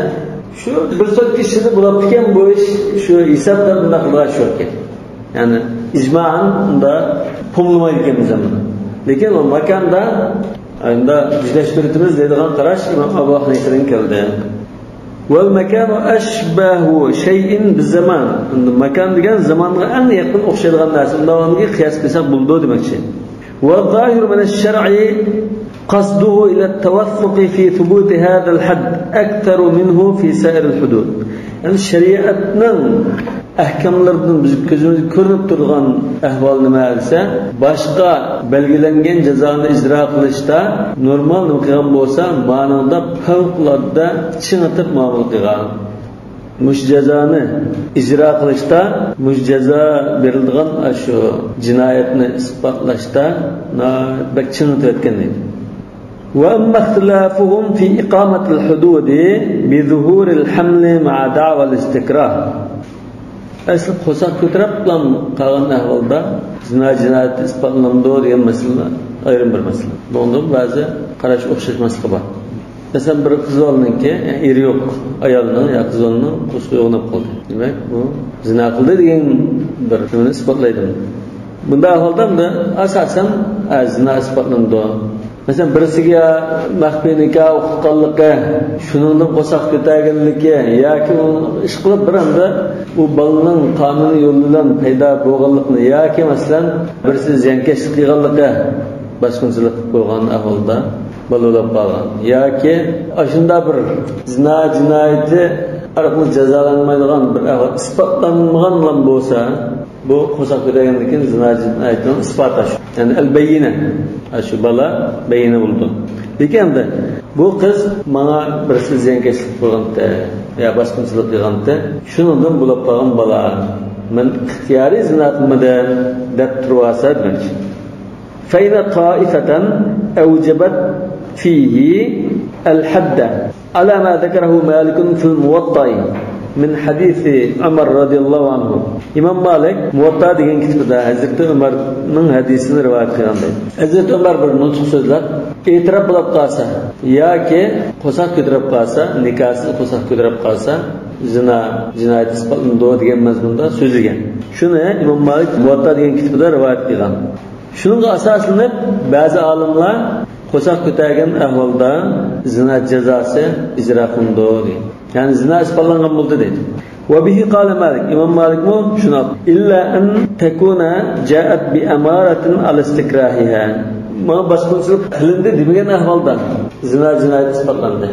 shu bir soat kishini bo'lib ekan bu ish, shu hisobda bunday qilgan shu ekan. Yani icmoan unda pomlamaydi ekan biz buni. Lekin o makonda unda bijlashtirimiz deydigan qarash Imom Abu Hanifadan keldi. Vel makanu ashbahu shay'in biz-zaman. Endi makon degan zamonga eng yaqin o'xshaydigan narsa. Undan unga qiyos qilsak bo'ldi demakchi. Va zohir min ash-shar'i qasduhu ila at-tawaffuq fi thubut hadha al-hadd akthar minhu fi sa'ir al-hudud. Yani shariatning ahkamlaridan biz ko'zimizga ko'rinib turgan ahvol nima desa, boshqa belgilangan jazoni ijro qilishda normal nima qilgan bo'lsa, ma'noda favqulodda chingitib muomala qilgan. Mush jazoni ijro qilishda, mush jazo beriladigan shu jinoyatni isbotlashda bak chingitib o'tgan deydi. وأما اختلافهم في إقامة الحدود بظهور الحمل مع دعوى الاستكراه. Asli qo'saq ko'tarib bilan qolgan ahvolda zino jinoyati isbotlanadi degan masala ayrim bir masala. Bunda ba'zi qarash o'xshashmasligi bor. Masalan, bir qiz o'g'ilninki, eri yo'q ayolning yo qiz o'g'ilning qo'sqi o'ynab qoldi. Demak, bu zino qildi degan bir nimani isbotlaydi. Bunda ahvolda bunda asosan zino isbotlandi. Masalan, birisiga maxfiy nikoh o'qitganligi, shuningdan qo'saq ko'targanligi yoki ish qilib bir anda u bolaning qonuniy yo'l bilan paydo bo'lganligini yoki masalan birisi ziyonkashlik qilganligi, bosqinchilik qilib qo'ygan ahvolda bola o'lib qolgan yoki shunda bir zino jinoyati orqali jazolanmaydigan bir ahvol isbotlanmagan bo'lsa, bu qo'saq ko'targandan keyin zino jinoyatining isboti shu. Yani el-bayyine, shu bola bayyine bo'ldi. Lekin endi bu qiz mana birisi ziyonkashlik qilganda yo bosqinchilik qilganda shundan bo'lib qolgan bola men ixtiyoriy zino qilmadim deb turib olsa demak. فإن طائفة أوجبت فيه الحد على ما ذكره مالك في الموطأ. من حديث عمر رضي الله عنه. İmam Malik Muvatta degan kitobida Hazrati Umarning hadisini rivoyat qilgan deydi. Hazrati Umar bir nutq so'zlab, e'tirof bo'lib qolsa yoki qo'saq ko'tarib qolsa, nikohsiz qo'saq ko'tarib qolsa, zina jinoyat isbotlanadi degan mazmunda so'zlagan. Shuni İmam Malik Muvatta degan kitobida rivoyat qilgan. Shunga asoslanib ba'zi olimlar qo'saq ko'targan ahvolda zina jazosi ijro qilindi deydi. Ya'ni zina isbotlangan bo'ldi deydi. وبه قال مالك إمام مالك مو شنو إلا أن تكون جاءت بأمارة على استكراهها ما باسقۇنچىلىق قىلىندى دېمىگەن ئەھۋالدا زىنا جىنايىتى ئىسپاتلاندى.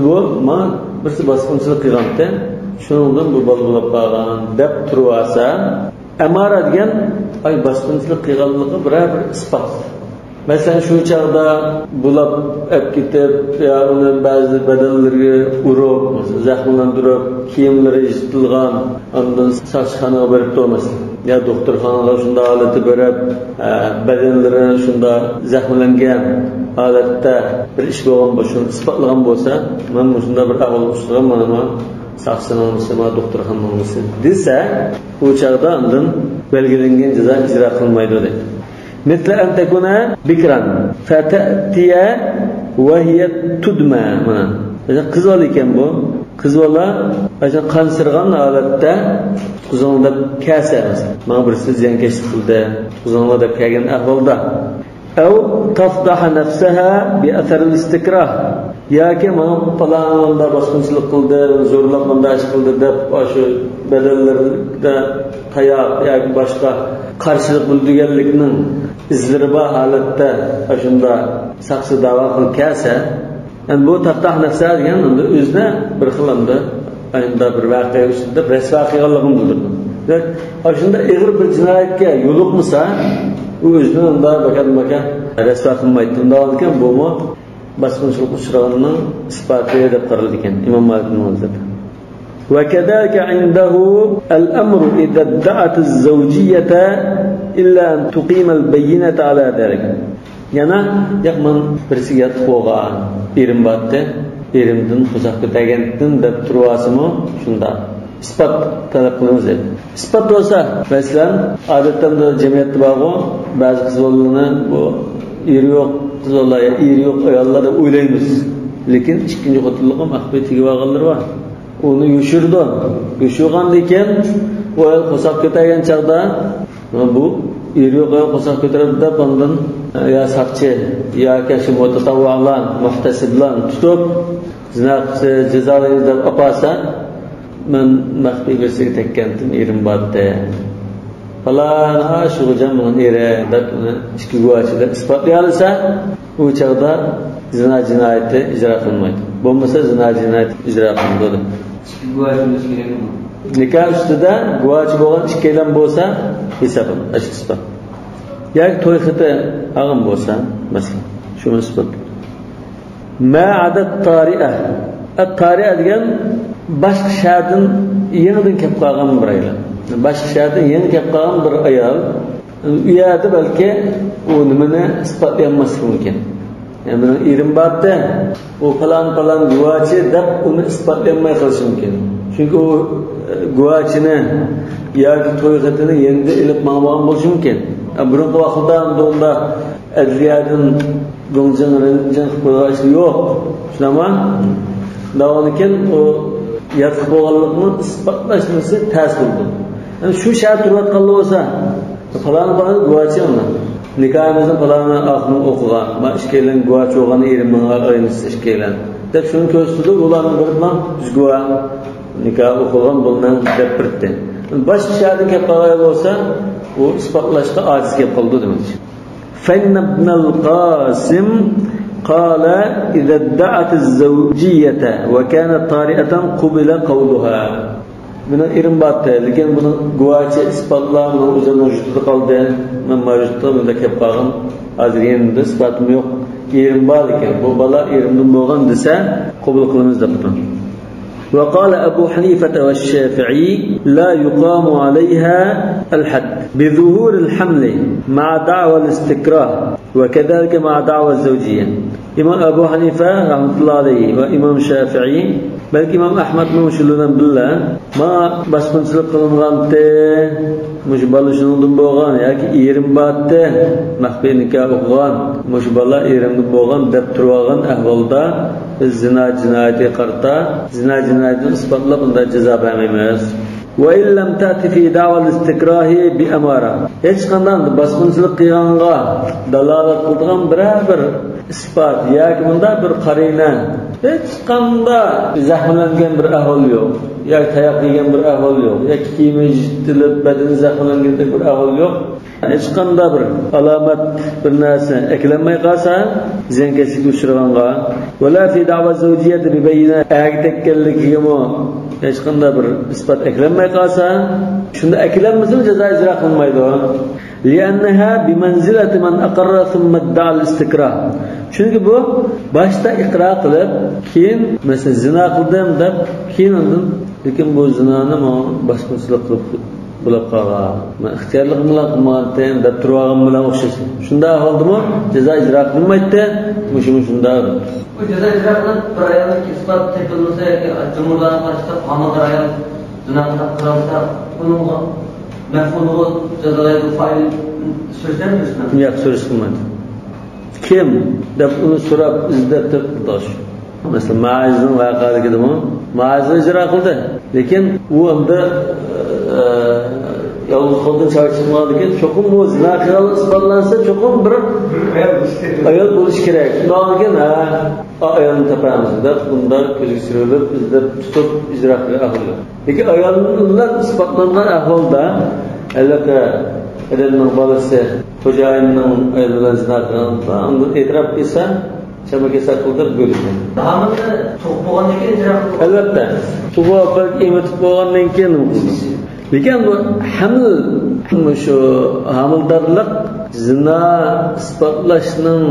بۇ ما بىرسى باسقۇنچىلىق قىلغانتى، شۇنىڭدىن بۇ بالا بولۇپ قالغان دەپ تۇرۇۋالسا، ئامارە دېگەن ئاي باسقۇنچىلىق قىلغانلىقى بىرەر بىر ئىسپات. مەسىلەن شۇ چاغدا بۇلاپ ئەپ كېتىپ يا ئۇنى بەزى بەدەنلىرىگە ئۇرۇپ، زەخىملەندۈرۈپ، كىيىملىرى يىرتىلغان، ئاندىن ساقچىخانىغا بېرىپتۇ مەسىلەن. يا دوختۇرخانىغا شۇنداق ھالەتتە بېرىپ، بەدەنلىرى شۇنداق زەخىملەنگەن ھالەتتە بىر ئىش بولغان بولسا، شۇنى ئىسپاتلىغان بولسا، مەن مۇشۇنداق بىر ئەھۋالغا ئۇچرىغان، مانا ساقچىنىڭ ما دوختۇرخانىنىڭ دېسە، ئۇ چاغدا ئاندىن بەلگىلەنگەن جازا ئىجرا قىلىنمايدۇ دەيدۇ. مثل أن تكون بكرا فتأتي وهي تدمى. قىز بالا ئىكەن بۇ. قىز بالا قانسىرىغان ھالەتتە قۇتقۇزۇڭ دەپ كەلسە، ماڭا بىرسى زىيانكەشلىك قىلدى، قۇتقۇزۇڭلار دەپ كەلگەن ئەھۋالدا، أو تفضح نفسها بأثر الاستكراه yoki ماڭا پالاندا باسقۇنچىلىق قىلدى، زورلاپ مۇنداق ئىش قىلدى دەپ شۇ بەدەنلىرىدە تاياق yoki باشقا قارشىلىق بىلدۈرگەنلىكنىڭ ئىزلىرى بار ھالەتتە شۇندا ساقچى داۋا قىلىپ كەلسە، يەنى بۇ تافتاھ نەپسە دېگەن ئەمدى ئۆزىنى بىر خىل ئەمدى ئەندە بىر ۋەقە ئۈستىدە رەسۋا قىلغانلىقىنى بىلدۈردى. شۇندا ئېغىر بىر جىنايەتكە يولۇقمىسا، ئۇ ئۆزىنى ئۇندا باكان-باكان رەسۋا قىلمايدۇ. ئۇنداق ئىكەن بۇمۇ باسقۇنچىلىققا ئۇچرىغاننىڭ ئىسپاتى دەپ قارىلىدۇ ئىكەن ئىمام مالىكنىڭ نەزىرىدە. وكذلك عنده الأمر إذا ادعت الزوجية إلا أن تقيم البينة على ذلك. يەنە ياق مەن بىرسىگە ياتىپ بولغان، ئېرىم باتتى، ئېرىمدىن قورساق كۆتەرگەندىن دەپ تۇرۇۋالسىمۇ شۇنداق ئىسپات تەلەپ قىلىمىز دەيدۇ. ئىسپات بولسا، مەسىلەن، ئادەتتە جەمئىيەتتە بارغۇ، بەزى قىز بالىلارنى بۇ ئېرى يوق قىز بالىلار يا ئېرى يوق ئاياللار دەپ ئويلايمىز. لېكىن ئىككىنچى خوتۇنلۇققا مەخپىي تېگىۋالغانلىرى بار. ئۇنى يوشۇرىدۇ. يوشۇرغاندىن كېيىن ئۇ ئايال قورساق كۆتەرگەن چاغدا بۇ ئېرى يوق ئايال قورساق كۆتۈرىدۇ دەپ ئاندىن يا ساقچى ياكى شۇ مۇتەتەۋۋىئلار، مۇھتەسىبلەر تۇتۇپ زىنا قىلسا جازالايمىز دەپ ئاپارسا، مەن مەخپىي بىرسىگە تەككەنتىم، ئېرىم بارتتى. پالان شۇ غوجام بۇنىڭ ئېرى دەپ ئۇنى ئىككى گۇۋاچىدا ئىسپاتلىيالىسا، ئۇ چاغدا زىنا جىنايىتى ئىجرا قىلىنمايدۇ. بولمىسا زىنا جىنايىتى ئىجرا قىلىنىدۇ. ئىككى گۇۋاچى بولۇشى كېرەكمۇ؟ نىكاھ ئۈستىدە گۇۋاچى بولغان ئىككىيلەن بولسا ھېسابلىنىدۇ، ئاشۇ ئىسپات. ياكى توي خېتى ئالغان بولسا، مەسىلەن، شۇ ئىسپات. ما عادەت تارىئە. ئەت-تارىئە دېگەن باشقا شەھەردىن يېڭىدىن كەپ قالغان بىر ئايال. باشقا شەھەردىن يېڭى كەپ قالغان بىر ئايال ئۇ يەردە بەلكى ئۇ نېمىنى ئىسپاتلىيالماسلىقى مۇمكىن. يەنى بۇنىڭ ئېرىم بارتتى، ئۇ پالان پالان گۇۋاچى دەپ ئۇنى ئىسپاتلىيالماي قېلىشى مۇمكىن. چۈنكى ئۇ گۇۋاچىنى ياكى توي خېتىنى يېنىدا ئېلىپ ماڭمىغان بولۇشى مۇمكىن. بۇرۇنقى ۋاقىتتا ئۇندا ئەدلىيەدىن گۇڭجىڭ، رىنجىڭ قىلىپ قويغان ئىش يوق. شۇنداقمۇ؟ داۋانىكىن ئۇ ياتلىق بولغانلىقىنى ئىسپاتلاش نېمىسى تەس بولىدۇ. يەنى شۇ شەھەر تۇرۇۋاتقانلار بولسا، پالان پالان گۇۋاچى ئۇنى. نىكاھىمىزنى پالانى ئاخۇن ئوقۇغان، مەن ئىككىيلەن گۇۋاچى بولغان ئېرىمنىڭ ئاغىنىسى ئىككىيلەن دەپ شۇنى كۆرسىتىدۇ، ئۇلارنى بىرىپ بىز گۇۋا نىكاھ ئوقۇلغان بولنىڭ دەپ بېرىپتى. باشقا شەھەردىن كەپ قالغان بولسا، ئۇ ئىسپاتلاشقا ئاجىز كەپ قالىدۇ دېمەكچى. فإن ابن القاسم قال إذا ادعت الزوجية وكانت طارئة قبل قولها. بۇنىڭ ئېرىم بارتتى، لېكىن بۇنىڭ گۇۋاچى ئىسپاتلار بۇنىڭ ئۆزىنىڭ ۋۇجۇدىدا قالدى. مەن مەۋجۇتتا بۇندا كەپ قالغان، ھازىر يېنىمدا ئىسپاتىم يوق، ئېرىم بار ئىكەن، بۇ بالا ئېرىمدىن بولغان دېسە قوبۇل قىلىمىز دەپتۇ. وقال أبو حنيفة والشافعي لا يقام عليها الحد بظهور الحمل مع دعوى الاستكراه وكذلك مع دعوى الزوجية. İmam Ebu Hanife rahmetullahi aleyhi ve İmam Şafii belki İmam Ahmad'ın şundan billa ma basqınçılık qılınğandı muş bala şundan bolğan yoki erim batdı maxfiy nikoh o'qigan muş bala erimni bo'lgan deb turgan ahvolda biz zina jinoyatiga qarata zina jinoyatini isbotlab unda jazo bermaymiz. وإن لم تأتي في دعوى الاستكراه بأمارة hech qanday bosqinchilik qilganga dalolat qiladigan biror bir isbot yoki bunda bir qarina hech qanday zaxmlangan bir ahvol yo'q yoki tayoq yegan bir ahvol yo'q yoki kiyimi yirtilib badani zaxmlangan bir ahvol yo'q hech qanday bir alomat bir narsa eklanmay qolsa ziyonkashlikka uchraganga ولا في دعوى الزوجية ببينة erkakligimi hech qanday bir isbot eklanmay qolsa shunda eklanmasa jazo ijro qilinmaydi. لأنها بمنزلة من أقر ثم ادعى الاستكراه. Chunki bu boshda iqror qilib keyin masalan zina qildim deb keyin undan lekin bu zinoni bosqinchilik qilib bo'lib qolgan man ixtiyorlik bilan qilmagan deb turgan bilan o'xshash shunda ahvoldimi jazo ijro qilinmaydi. Shunda bu jazo ijro qilib bir ayolga isbot topilmasa yoki jumhurlarga qarshi qonunga ayol zina qilib qilsa bunga mafhumini jazolaydi foil surishtirmaymi? Yo'q, surishtirmaydi. Kim deb uni so'rab izlab topdi. Masalan Maizning voqealigidimi Maizni ijro qildi lekin u endi yolg'iz qo'ldan chorva chiqmagan ekan cho'qim bu zina qilgan isbotlansa cho'qim bir ayol bo'lishi kerak. Shundan keyin ha ayolni topamiz deb bunda ko'zga chirilib izlab tutib ijro qilgan ahvol. Lekin ayollar isbotlangan ahvolda albatta odamning bolasi xo'jayinning ayoli bilan zina qilgan unda e'tirof qilsa shabaka qildirib bo'ladi. Hamilni tug'ib bo'lgandan keyin ijro qiladi. Albatta tug'ib emitib bo'lgandan keyin. Lekin bu haml shu hamildorlik zina isbotlashning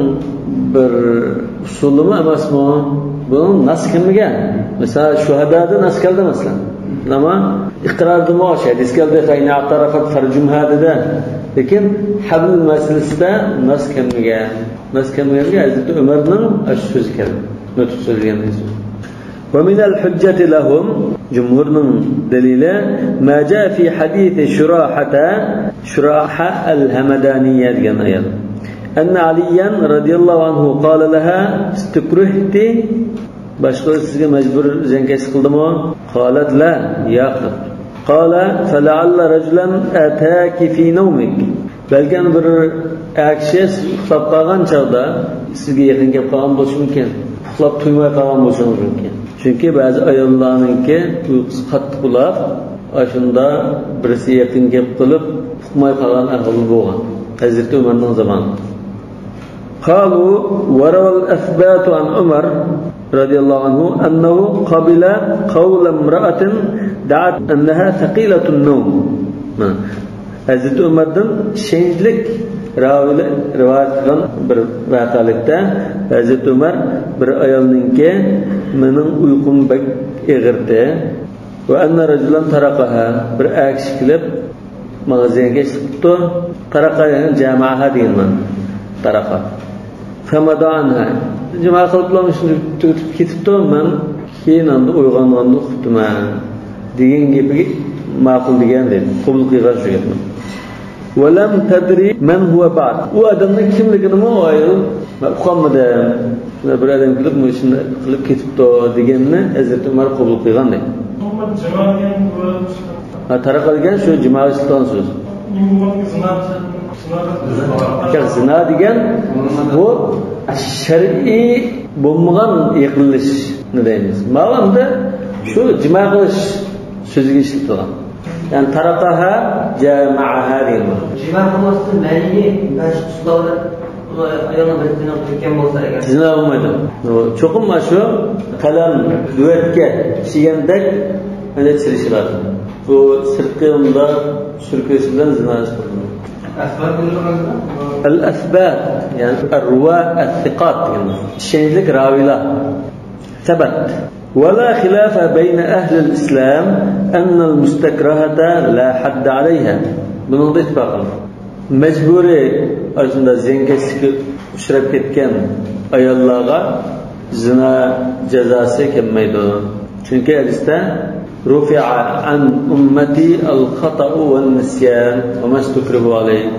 bir usulimi emasmi? Buni nas kelmagan. Masalan shuhadada nas keldi masalan. Nima? Iqrordimi o'sha hadis keldi fa in a'tarafat farjumha dedi. Lekin haml masalasida nas kelmagan. Nas kelmaganga Hazrati Umarning shu so'zi keldi. Nutq so'zlagan so'z. ومن الحجة لهم جمهور دليل ما جاء في حديث شراحة الهمدانية أن عليا رضي الله عنه قال لها استكرهت باشقا sizga majbur ziyonkashlik qildimi? قالت لا yo'q. قال فلعل رجلا أتاك في نومك balki bir kishi uxlab qolgan chog'da sizga yaqin kelib qolgan bo'lishi mumkin, uxlab tuymay qolgan bo'lishi mumkin. Chunki ba'zi ayollarninki uyqusi qattiq bo'lib, shunda birisi yaqin kelib qilib uqmay qolgan ahvol bo'lgan. Hazrati Umarning zamonida. قالوا وروى الأثبات عن عمر رضي الله عنه أنه قبل قول امرأة دعت أنها ثقيلة النوم. Hazrati Umardan ishonchlik raviylar rivoyat qilgan bir voqealikda Hazrati Umar bir ayolninki mening uyqum bek eg'irdi va anna rajulan taraqaha bir kishi kelib magazinga chiqibdi. Taraqa jamoa degan taraqa famadanha jamoa qilib shuni tugatib ketibdi. Men keyin endi uyg'onganda uqibdiman degan gapiga ma'qul degan dedi. Qabul qilgan shu gapni. ولم تدري من هو بعد. U odamning kimligini u ayol uqolmadim. Bir odam kelib shuni qilib ketibdi deganni Hazrati Umar qabul qilgan deydi. Ha, taraqa degan shu jimoa sulton so'z. Zina degan bu shar'iy bo'lmagan yaqinlashishni deymiz. Ma'lumda shu jimoa qilish so'ziga ishlatilgan. Yani taraqaha jama'aha deyiladi. Jima qilmasdan ma'niy mashqlar ayolni bir zina qilgan bo'lsa agar zina bo'lmaydi. Cho'qim mana shu qalam duvatga chigandek mana chirishiladi. Bu sirtqi unda surkilishi bilan zina isbotlanadi. Al-asbat yani ar-ruwa al-thiqat degan ishonchli raviylar sabat. ولا خلاف بين أهل الإسلام أن المستكرهة لا حد عليها. Bunun da ittifaqı. Mecburi aslında ziyankashlikka uchrab ketgan Ayollarga zina cezası kelmaydi. Chunki hadisda rufi'a an ummati al-xata'u wan-nisyan va mastukrihu alayhi.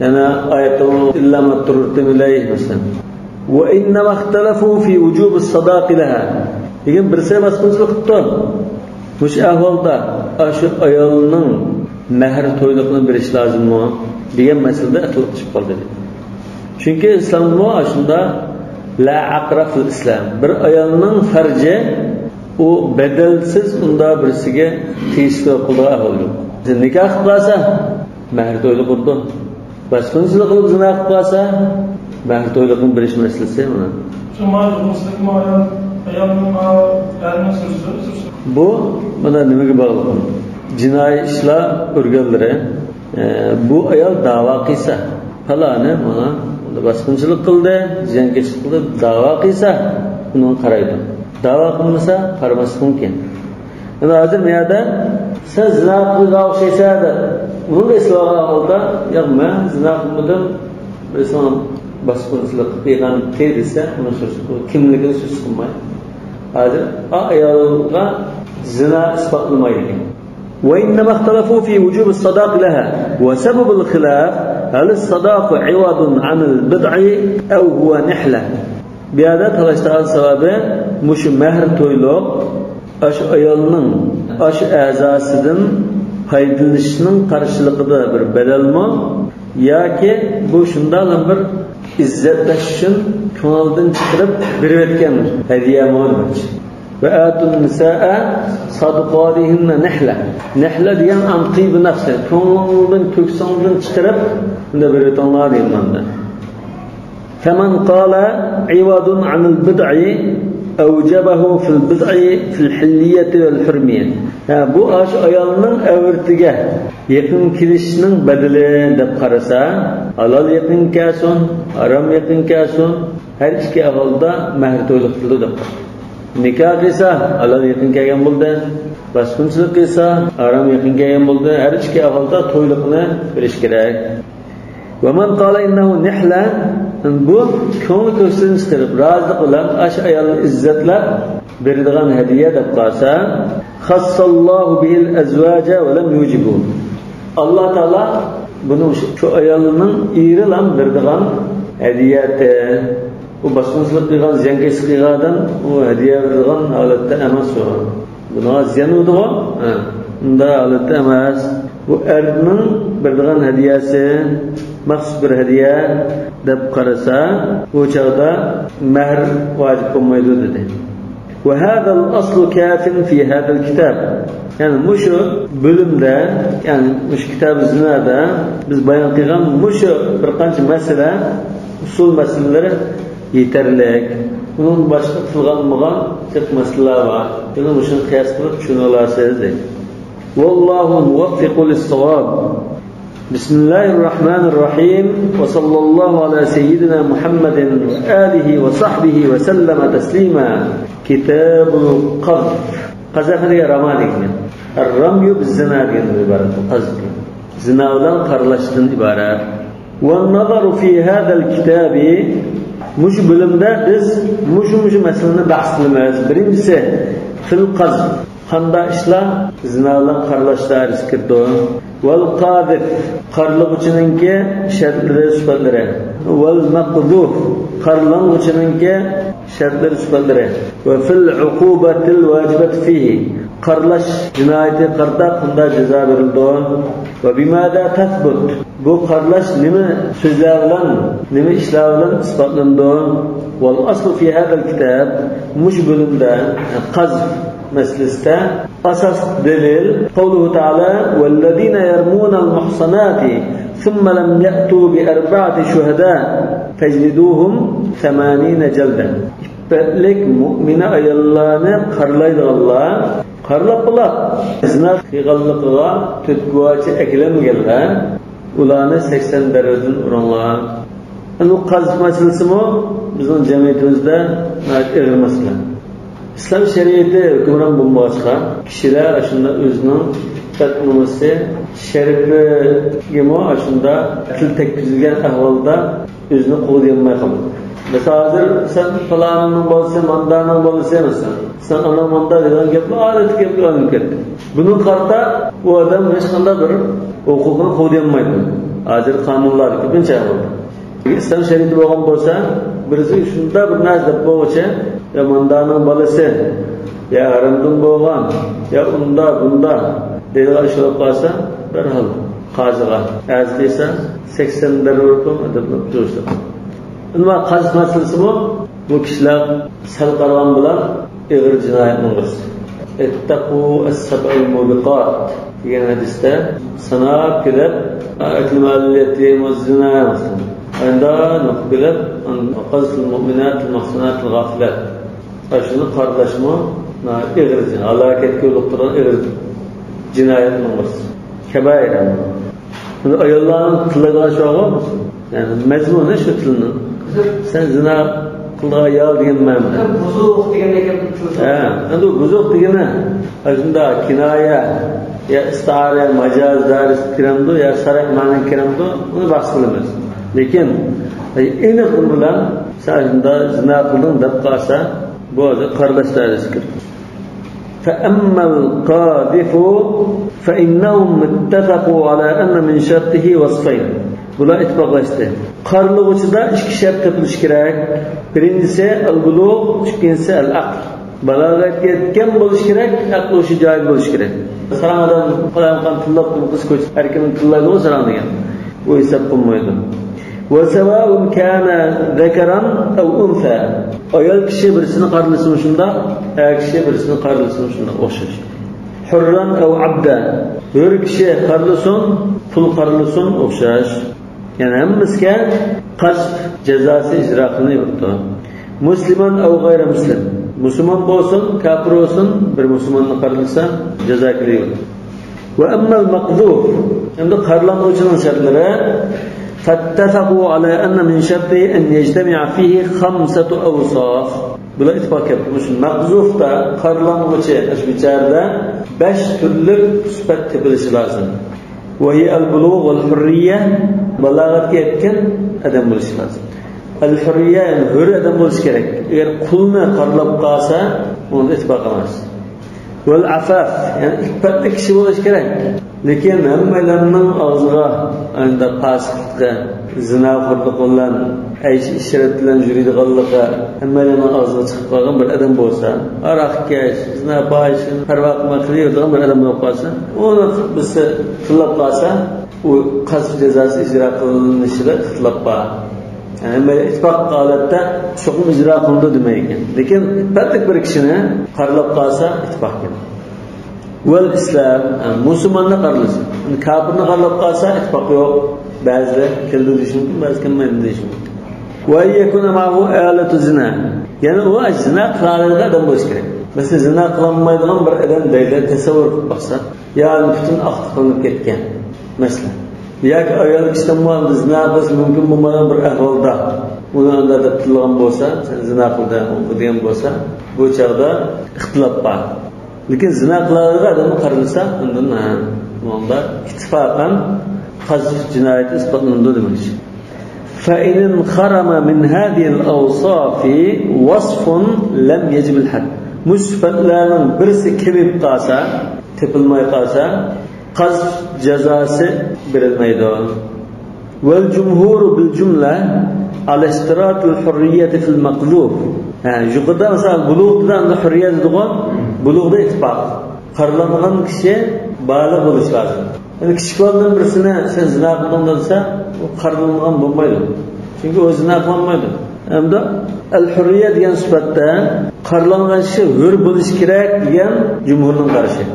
Yana oyatda illa ma turtum ilayhi masalan. Va innama ikhtalafu fi vujub as-sadaq laha. Degan birsi bosqinchilik qildi. Mush ahvolda shu ayolning mehr to'yliqini berish lozimmi degan masalada ixtilof chiqib qoldi. Chunki islomda shunda la aqra fil islom. Bir ayolning farji u badalsiz unda birisiga tegishli qildigan ahvol yo'q. Nikoh qilib qolsa mehr to'yliq urdi. Bosqinchilik qilib zino qilib qolsa mehr to'yliqni berish masalasi mana. Bu mana nimaga bog'liq? Jinoiy ishlar organlari bu ayol da'vo qilsa, faloni mana bosqinchilik qildi, ziyonkashlik qildi, da'vo qilsa uni qaraydi. Da'vo qilmasa qaramaslik mumkin. Endi hozir bu yerda sen zino qilgan o'xshaysan deb uni eslagan holda, yo'q men zino qilmadim, birisi bosqinchilik qilgan desa, uni so'z kimligini so'z qilmay. Hozir ayolga zina isbotlamaydi. وإنما اختلفوا في وجوب الصداق لها وسبب الخلاف هل الصداق عوض عن البضع أو هو نحلة. بهذا تلاشتغل سببı مش مهر to'yliq aş ayolning aş a'zosidan foydalanishning qarshiligida bir badalmi yoki bu shundan bir izzatlash uchun ko'ngildan chiqarib berayotgan hadiyami? Ve atun nisaa sadaqatihinna nihla. Nihla degan amqi bi nafsi. Ko'ngildan ko'ksingdan chiqarib bunda berayotganlar deyman. Faman qala iwadun anil bid'i awjabahu fil bid'i fil hilliyati vel hurmiyya. Bu aş ayolning avrtiga yaqin kelishning badali deb qarasa, halol yaqin kelsin, harom yaqin kelsin, har ikki ahvolda mehr to'yliq qildi deb. Nikoh qilsa halol yaqin kelgan bo'ldi, bosqinchilik qilsa harom yaqin kelgan bo'ldi. Har ikki ahvolda to'yliqni berish kerak. Va man qala innahu nihla, bu ko'ngil ko'ksini chiqarib rozilik bilan ash ayolni izzatlab beradigan hadiya deb qolsa, xassallohu bihil azvaja va lam yujibu. Alloh taolo buni shu ayolning eri bilan beradigan hadiyati, u bosqinchilik qilgan, ziyonkashlik qilgandan u hadiya beradigan holatda emas u. Buni ziyon urdigan, unda holatda emas. Bu erning beradigan hadiyasi maxsus bir hadiya deb qarasa, bu chog'da mehr vojib bo'lmaydi dedi. Va hadal aslu kafin fi hadal kitab. Ya'ni mushu bo'limda, ya'ni mushu kitob zinada biz bayon qilgan mushu bir qancha masala, usul masalalari yetarli. Bunun boshqa tilganmagan ko'p masalalar bor. Buni shuni qiyos qilib tushuna olasiz deydi. Vallohu muvaffiqu lis-savob. Bismillahirrohmanirrohim. Va sallallohu ala sayyidina Muhammadin va alihi va sahbihi va sallama taslima. Kitabul Qazf. Qazf degan roman degan. Ar-ramyu biz-zina degan iborat. Qazf. Zina bilan qaralashdan iborat. Va nazaru fi hadal kitabi. Mush bo'limda biz mushu masalani bahs qilamiz. Birinchisi fil qazf, qanday ishlar zina bilan qaralashda kirdi. Val qazif, qarlig'uchininki shartlari, sifatlari. Val maqduf, qarlang'uchininki shartlari, sifatlari. Va fil uqubatil vajibati fihi, qarlash jinoyati qarda qanday jazo berildi. Va bimada tathbut, bu qarlash nima so'zlar bilan, nima ishlar bilan isbotlandi. Val aslu fi hadal kitab, mush bo'limda qazf masalasida asas dalil qavluhu ta'ala vallazina yarmunal muhsanati thumma lam ya'tu bi arba'ati shuhada fajliduhum 80 jalda. İffetlik mu'mina ayollarni qarlaydiganlar, qarlab qilib zina qilganligiga to'rt guvohchi eklanmaganlar, ularni 80 darajdan uringlar. Bu qazf masalasimi bizning jamiyatimizda og'ir masala. İslam şeriatı hükümran bo'lmoqqa kishilar shunda o'zining iffat nomusi, sharifiga shunda til tekkizilgan ahvolda o'zini qo'llayolmay qoladi. Mesela hazır sen falanın balası, mandanın balası mesela. Sen ana manda degan gaplar odatda gaplar olinib ketdi. Buni qarta u odam hech qanday bir huquqini qo'yolmaydi. Hozir qonunlar ko'pincha bo'ldi. İslam şeriatı bo'lgan bo'lsa, birisi shunda bir narsa deb bo'lsa, ya mandaning bolasi, ya haramdan bo'lgan, ya unda bunda deydigan ish bo'lib qolsa, darhol qoziga arz qilsa 80 darurtum deb tursa. Nima qazf masalasi bu? Bu kishilar sal qaragan bilan ig'ir jinoyatning birisi. Ittaqu as-sab'al mubiqat degan hadisda sanab kelib akl mal yatim va zina anda nuqbilib qazful mu'minat al-muhsanat al-ghafilat. Shuni qarlashmi ig'ir halokatga yo'liqtirgan ig'ir jinoyatning birisi. Kabair. Buni ayollarning tiliga shog'im, ya'ni mazmuni shu tilni. Sen zina qilgan ayol degan ma'no. Buzuq deganda gap. Ha, endi buzuq degani shunda kinoya ya istiora, majoz dars kiramdi, ya sarih ma'no kiramdi, uni bahs qilamiz. Lekin aniq bilan sen shunda zina qilding deb qolsa, bu hozir qarlash darasi kiradi. فأما القاذف فإنهم اتفقوا على أن من شرطه وصفين. Bular ittifoqlashdi. Qarlig'uchida ikki shart topilishi kerak. Birinchisi al-bulug', ikkinchisi al-aql. Balog'atga yetgan bo'lishi kerak, aqli o'sha joyida bo'lishi kerak. Sarang odam qo'ygan tillab qiz ko'ch, har kim tillaydi u sarang degan. Bu hisob qilmaydi. Va sawa'un kana zakaran aw unsa. Ayol kishi birisini qarlasa shunda, er kishi birisini qarlasa shunda o'xshash. Hurran aw abda. Hur kishi qarlasin, pul qarlasin o'xshash. Yani hammasiga qazf jazosi ijro qilinadi. Musliman aw g'ayri muslim. Musulmon bo'lsin, kofir bo'lsin, bir musulmonni qarlasa jazo qilinadi. Va amma al-maqdhuf. Endi qarlanuvchining shartlari فاتفقوا على أن من شرطه أن يجتمع فيه خمسة أوصاف. Bular ittifoq etdi. Shu maqzufda qarlanuvchi shu bicharda 5 turli sifat topilishi lozim. وهي البلوغ والحرية balog'atga yetgan odam bo'lishi lozim. Al-hurriya yani hur odam bo'lishi kerak. Agar qulni qarlab qolsa, unda ittifoq emas. Val afaf yani iffatli kishi bo'lishi kerak. Lekin hammalarning og'ziga endi fasiqlikka, zinoxo'rlik bilan, aysh ishrat bilan yuradiganligi hammalarning og'ziga chiqib qolgan bir odam bo'lsa, aroqkash, zino fohish, parvo qilmay qiladigan bir odam bo'lib qolsa, uni birisi tillab qolsa, u qazf jazosi ijro qilinishida ixtilof bor. Yani ittifoq holatda cho'qim ijro qilindi demay ekan. Lekin iffatli bir kishini qarlab qolsa ittifoq kerak. Vel İslam, yani musulmonni qarlasa, kofirni qarlab qolsa ittifoq yo'q. Ba'zilar keldi deyishi mumkin, ba'zi kelmaydi deyishi mumkin. Va yakuna ma'hu alatu zina. Ya'ni u zina qiladigan odam bo'lishi kerak. Masalan, zina qilolmaydigan bir odam deydi, tasavvur qilib boqsa, ya'ni butun aqli qilinib ketgan. Masalan, yoki ayol kishidan zina qilish mumkin bo'lmagan bir ahvolda uni unda deb tilgan bo'lsa, sen zina qilding degan bo'lsa, bu chog'da ixtilof bor. Lekin zina qiladigan odamni qaralsa, undan bunda ittifoqan qazf jinoyati isbotlanadi demak. فإن انخرم من هذه الأوصاف وصف لم يجب الحد. Musfatlarning birisi kelib qolsa, tepilmay qolsa, qazf jazosi berilmaydi. والجمهور بالجملة على اشتراط الحرية في المقذوف. Yuqorida masalan bulug'dan hurriyat degan bulug'da ittifoq. Qarlangan kishi baliq bo'lishi lozim. Yani kichik boladan birisini sen zina qilding desa, u qarlangan bo'lmaydi. Chunki u zina qilmaydi. Hamda al-hurriya degan sifatda qarlangan kishi hur bo'lishi kerak degan jumhurning qarashi.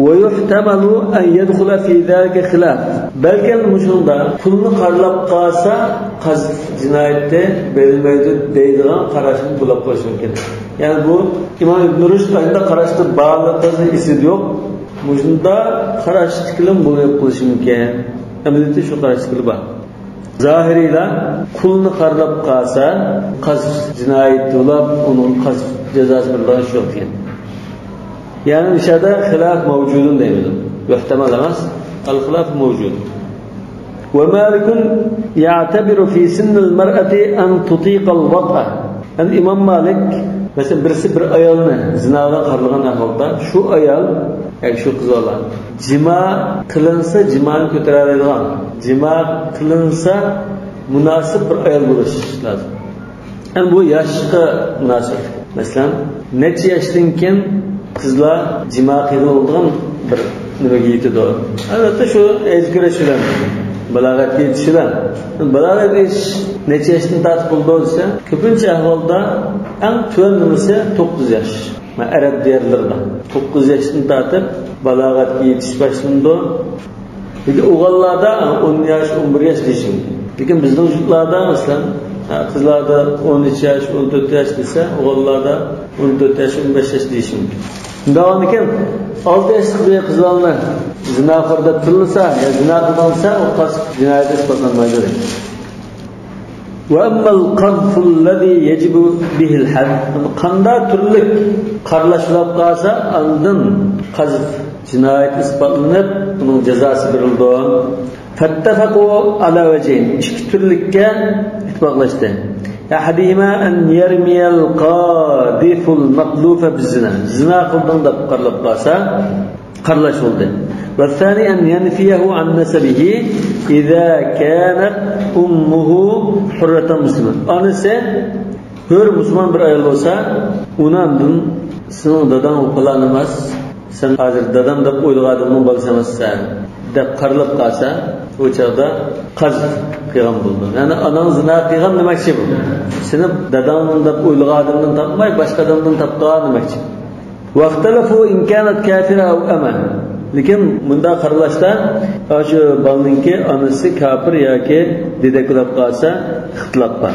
ويحتمل أن يدخل في ذلك خلاف. Balki mushunda pulni qarlab qolsa qazf jinoyati berilmaydi deydigan qarashni bo'lib qo'yish mumkin. Ya'ni bu Imom Ibn Rushd ayında qarashda bog'liqligi esida yo'q. Mushunda qarash tiklim bo'lib qo'yish mumkin. Amaliyotda shu qarash tikli bor. Zahiriyla qulni qarlab qolsa qazf jinoyati bo'lib, uning qazf jazosi berilgan shu degan. Yani dışarıda hilaf mevcudun deymiz. Yuhtemel emas, al-hilaf mevcud. ومالك يعتبر في سن المرأة أن تطيق الوطأ. الإمام مالك مثلا birisi bir ayolni zinodan qarlagan ahvolda shu ayol yoki shu qiz bola jima qilinsa jimani ko'tara oladigan, jima qilinsa munosib bir ayol bo'lishi lozim. Yani bu yoshga munosib. Masalan, necha yoshdan keyin qizlar jima qiladigan bir nimaga yetadi? Albatta shu kurash bilan balog'atga yetish bilan. Balog'atga yetish necha yoshdan tortib bo'ldi desa, ko'pincha ahvolda eng tuvan nimasi 9 yosh. Arab diyorlarida 9 yoshdan tortib balog'atga yetish boshlandi. Lekin o'g'illarda 10 yosh, 11 yosh deyish mumkin. Lekin bizning yurtlarda masalan qizlarda 13 yosh, 14 yosh desa, o'g'illarda 14 yosh, 15 yosh deyish mumkin. Bundan keyin 6 yoshli bir qizlarni zinoxo'r deb tilinsa, yo zino qilsa, u qasd jinoyat isbotlanmaydi. وأما القذف الذي يجب به الحد قندا türlük qarlashilib qolsa, andin qazf jinoyat isbotlanib, uning jazosi berildi. فاتفقوا على وجهين ikki türlükka ittifoqlashdi. أحدهما أن يرمي القاذف المقذوف بالزنا زنا qilding deb qarlab qolsa, qarlash bo'ldi. والثاني أن ينفيه عن نسبه إذا كانت أمه حرة مسلمة. Anası hür Müslüman bir ayol olsa, undan senin dadan o falan emas, sen hazır dadam deb o'ylagan odamning bolasi emassan deb qarlab qolsa, o chaqda qazf qilgan bo'ldi. Ya'ni anang zina qilgan demakchi bu. Seni dadam deb o'ylagan odamdan topmay, boshqa odamdan topgan demakchi. واختلفوا إن كانت كافرة أو أمة. Lekin bunda qaralashda shu bolninki onasi kofir yoki dedak bo'lib qolsa ixtilof bor.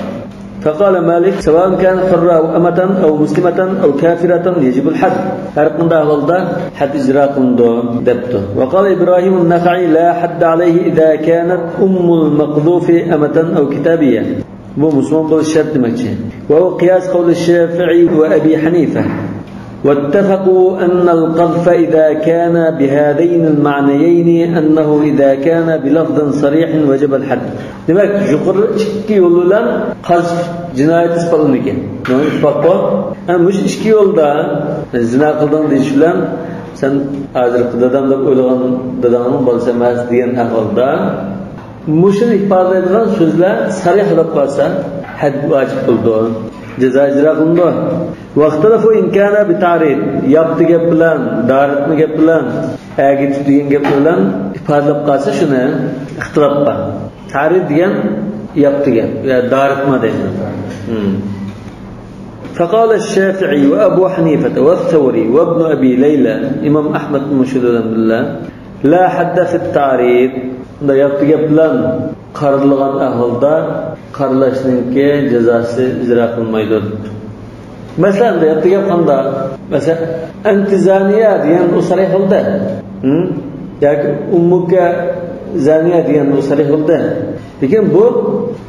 فقال مالك سواء كان حرة أو أمة أو مسلمة أو كافرة يجب الحد. هر قندا ahvolda had ijro qilindi debdi. وقال إبراهيم النخعي لا حد عليه إذا كانت أم المقذوف أمة أو كتابية. Bu musulmon bo'lish shart demakchi. وهو قياس قول الشافعي وأبي حنيفة. واتفقوا أن القذف إذا كان بهذين المعنيين أنه إذا كان بلفظ صريح وجب الحد. Demek yuqori ikki yo'l bilan qazf jinoyat isbotlanadi ekan. Nima isbot bor? Yani bu ikki yo'lda zina qilding deyish bilan sen hozir dadam deb o'ylagan dadangning bolasi emas degan ahvolda mushuni ifodalaydigan so'zlar sarih bo'lib qolsa had vojib bo'ldi. Jazo ijro qilindi. واختلفوا إن كان بتعريض yaptı gap bilan, daritma gap bilan, agitib degan gap bilan ifodalab qolsa shuni ixtilof bor. Ta'rid degan yaptı gap, ya daritma degan. فقال الشافعي وأبو حنيفة والثوري وابن أبي ليلى إمام أحمد مشهود بالله لا حد في التعريض. Bunda yaptı gap bilan qarilgan ahvolda qarlashningki jazosi ijro qilmaydi. Masalan, yaptı gap qanda? Masalan, antizaniya degan u sarih bo'ldi. Yoki ummuka zaniya degan u sarih bo'ldi. Lekin bu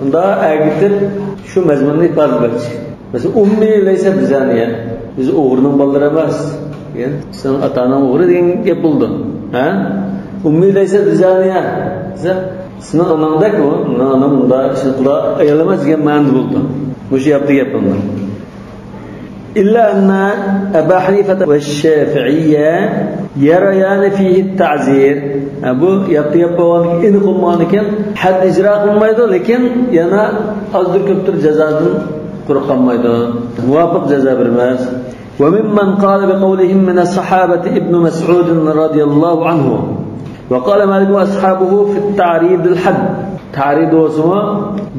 unda agitib shu mazmunni ifodalaydi. Masalan, ummi laysa bizaniya. Biz o'g'rining bolalari emas degan, sen ota-onang o'g'ri degan gap bo'ldi. Ha? Ummi laysa bizaniya. Sening onangdak u, onam unda shunday ayol emas degan ma'no bo'ldi. Bu shu yaptı gap bunda. إلا أن أبا حنيفة والشافعية يريان فيه التعزير. Bu yaptı yapmagan aniq bo'lmagan ekan, had ijro qilmaydi, lekin yana ozdir ko'pdir jazodan quruq qolmaydi. Muvofiq jazo bermas. وممن قال بقولهم من الصحابة ابن مسعود رضي الله عنه. وقال مالك وأصحابه في التعريض الحد. تعريض bo'lsa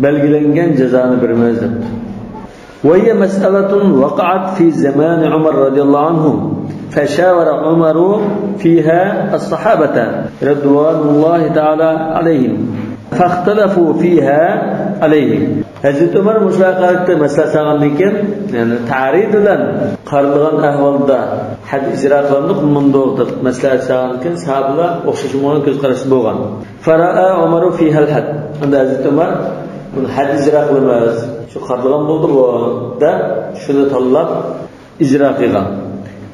belgilangan jazoni bermaydi debdi. وهي مسألة وقعت في زمان عمر رضي الله عنه فشاور عمر فيها الصحابة رضوان الله تعالى عليهم فاختلفوا فيها عليه. Hazreti Ömer müşahaqatda masala solgandan keyin, ya'ni ta'rid bilan qarilgan ahvolda had ijro qilindi, qilmandi deb maslahat solgandan keyin sahobalar o'xshashmagan ko'z qarashi bo'lgan. Faraa Umaru fiha al-had. Unda Hazreti Ömer buni had ijro qilamiz, shu qarilgan bo'ldi bu da shuni tanlab ijro qilgan.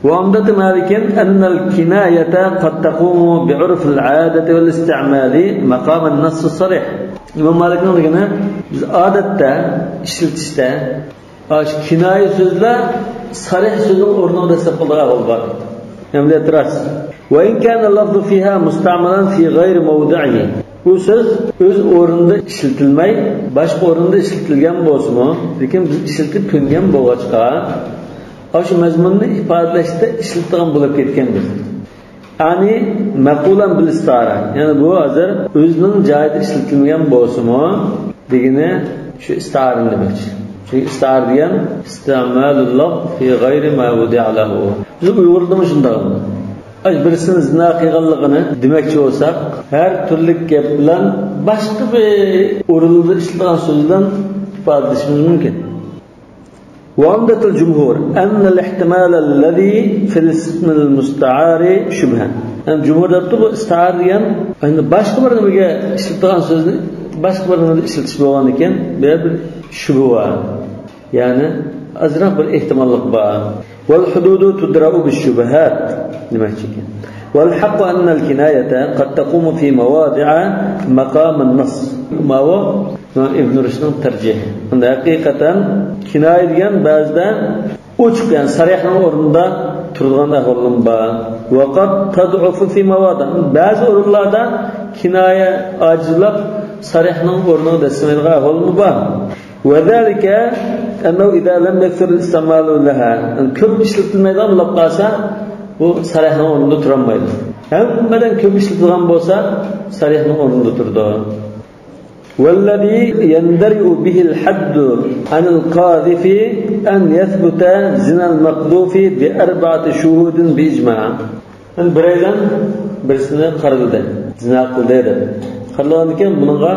وعمدة مالك أن الكناية قد تقوم بعرف العادة والاستعمال مقام النص الصريح. İmam Malik'nin degeni biz odatda ishlatishda kinoya so'zlar sarih so'zning o'rnini dastlab qiladigan ahvol bor. Endi e'tiroz. وإن كان اللفظ فيها مستعملا في غير موضعه. Bu so'z o'z o'rnida ishlatilmay, boshqa o'rinda ishlatilgan bo'lsa-mu, lekin biz ishlatib ko'ngan bo'lg'achqa, shu mazmunni ifodalashda ishlatilgan bo'lib ketganmiz. Ya'ni maqulan bil istara. Ya'ni bu hozir o'zining joyida ishlatilmagan bo'lsa-mu, degani shu istiorani demoqchi. Chunki istior degan istimalulloh fi g'ayri ma wudi'a lahu. Biz Uyg'urda shunday. Birisini zina qilganligini demoqchi bo'lsak, har turli gap bilan boshqa bir o'rinda ishlatilgan so'z bilan ifodalashimiz mumkin. وعمدة الجمهور أن الاحتمال الذي في الاسم المستعار شبهة. Yani cumhurda bu istiar degan endi boshqa bir nimaga ishlatilgan so'zni boshqa bir nimada ishlatish bo'lgan ekan, bu bir shubha bor. Ya'ni azroq bir ehtimollik bor. Val hududu tudra'u bish-shubahat demakchi ekan. Val haqqu anna al-kinayata qad taqumu fi mawadi'a maqam an-nass. Ma bu Ibn Rushdning tarjihi. Bunda haqiqatan kinoya degan ba'zida ochiq, ya'ni sarihning o'rnida turadigan ahvolim bor. Va qad tad'ufu fi mawadi. Ba'zi o'rinlarda kinoya ojizlab sarihning o'rnini dasmaydigan ahvolim bor. Va zalika annahu idza lam yakthur al-istimalu laha. Ko'p ishlatilmaydigan bo'lib qolsa, bu sarihning o'rnida turolmaydi. Hammadan ko'p ishlatilgan bo'lsa, sarihning o'rnida turdi. والذي يندرئ به الحد عن القاذف أن يثبت زنا المقذوف بأربعة شهود بإجماع. Biraydan birisini qarildi, zina qildi deb. Qarilgandan keyin bunga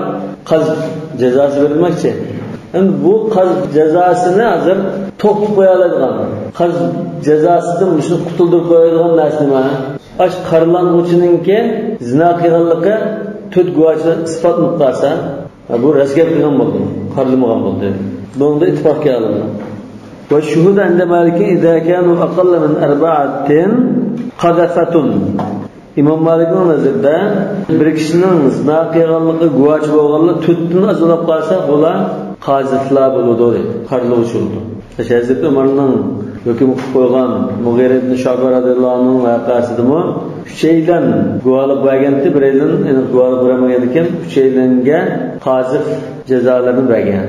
qazf jazosi berilmoqchi. Endi bu qazf jazosini hozir to'xtatib qo'ya oladigan, qazf jazosidan shuni qutuldirib qo'yadigan narsa nima? Ash qarilganuvchininki zina qilganligi to'rt guvohchidan isbotlanib qolsa, bu rost gap qilgan bo'ldi, qarilmagan bo'ldi. Bunda ittifoqga olindi. Va shuhud inda Maliki idza kanu aqalla min arba'atin qadafatun. İmom Malikning nazarida bir kishining zina qilganligi guvohchi bo'lganlar to'rtdan oz bo'lib qolsa, bular qaziflar bo'ladi deydi, qariluvchi bo'ladi. Hazrati Umarning hukm qilib qo'ygan Mug'ira ibn Shu'ba radhiyallohu anhu voqeasidami uchaylan guvohlik berganda, biraylan aniq guvohlik bermagan ekan, uchaylanga qazif jazolarini bergan.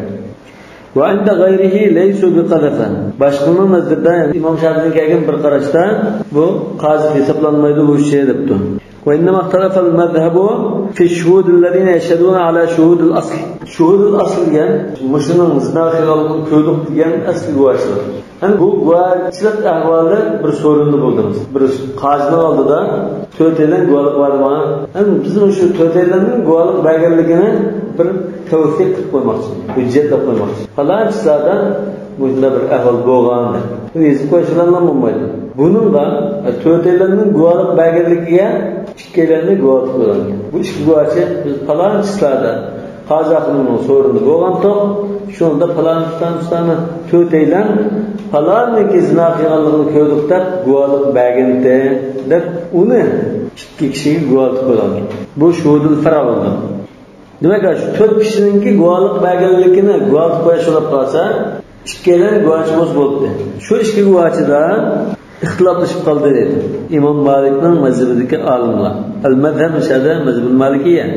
Va inda g'ayrihi laysu biqadafa. Boshqaning nazarida, Imom Shofiiyning kelgan bir qarashda bu qazif hisoblanmaydi bu şey debdi. Va innama ixtalafa al-mazhabu fi shuhud allazina yashhaduna ala shuhud al-asl. Shuhud al-asl degan mushuning zina qilganligini ko'rdik degan asl guvohchilik. Yani bu guvohchilik ahvoli bir so'rinni bo'ldimiz. Bir qozining oldida to'rtaydan guvohlik bormi? Yani bizning shu to'rtaylarning guvohlik berganligini bir tavsiq qilib qo'ymoqchi, hujjatlab qo'ymoqchi. Falon kishilardan bunda bir ahvol bo'lgan deb. Yozib qo'yish bilan bo'lmaydi. Buningla to'rtaylarning guvohlik berganligiga ikkalarni guvohlik qo'ygan. Bu ikki guvohchi biz falon kishilardan qozoqning so'rinni bo'lgan to'q, shunda falon kishilarni to'rtaylar falonniki zina qilganligini ko'rdik deb guvohlik bergandi deb uni ikki kishiga guvohlik qo'ygan. Bu shuhudul fara bo'ldi. Demak, shu to'rt kishininki guvohlik berganligini guvohlik qo'yish bo'lib qolsa, ikkalan guvohchi bo'ldi. Shu ikki guvohchida ixtiloflashib qoldi dedi. İmom Malikning mazhabidagi olimlar. Al-mazhab shada mazhabul malikiyya.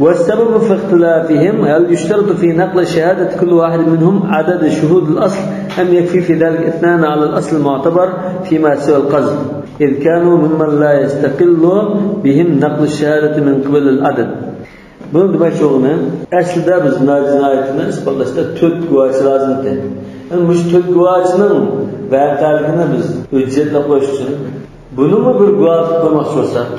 والسبب في اختلافهم هل يشترط في نقل شهادة كل واحد منهم عدد شهود الأصل أم يكفي في ذلك اثنان على الأصل المعتبر فيما سوى القذف إذ كانوا ممن لا يستقل بهم نقل الشهادة من قبل العدد. Bunu demek çoğunu aslida biz jinoyatini isbotlashda to'rt guvohchi lozim edi. Yani bu to'rt guvohchining voqealigini biz hujjatlab qo'yish uchun buni bir guvoh qo'ymoqchi bo'lsak,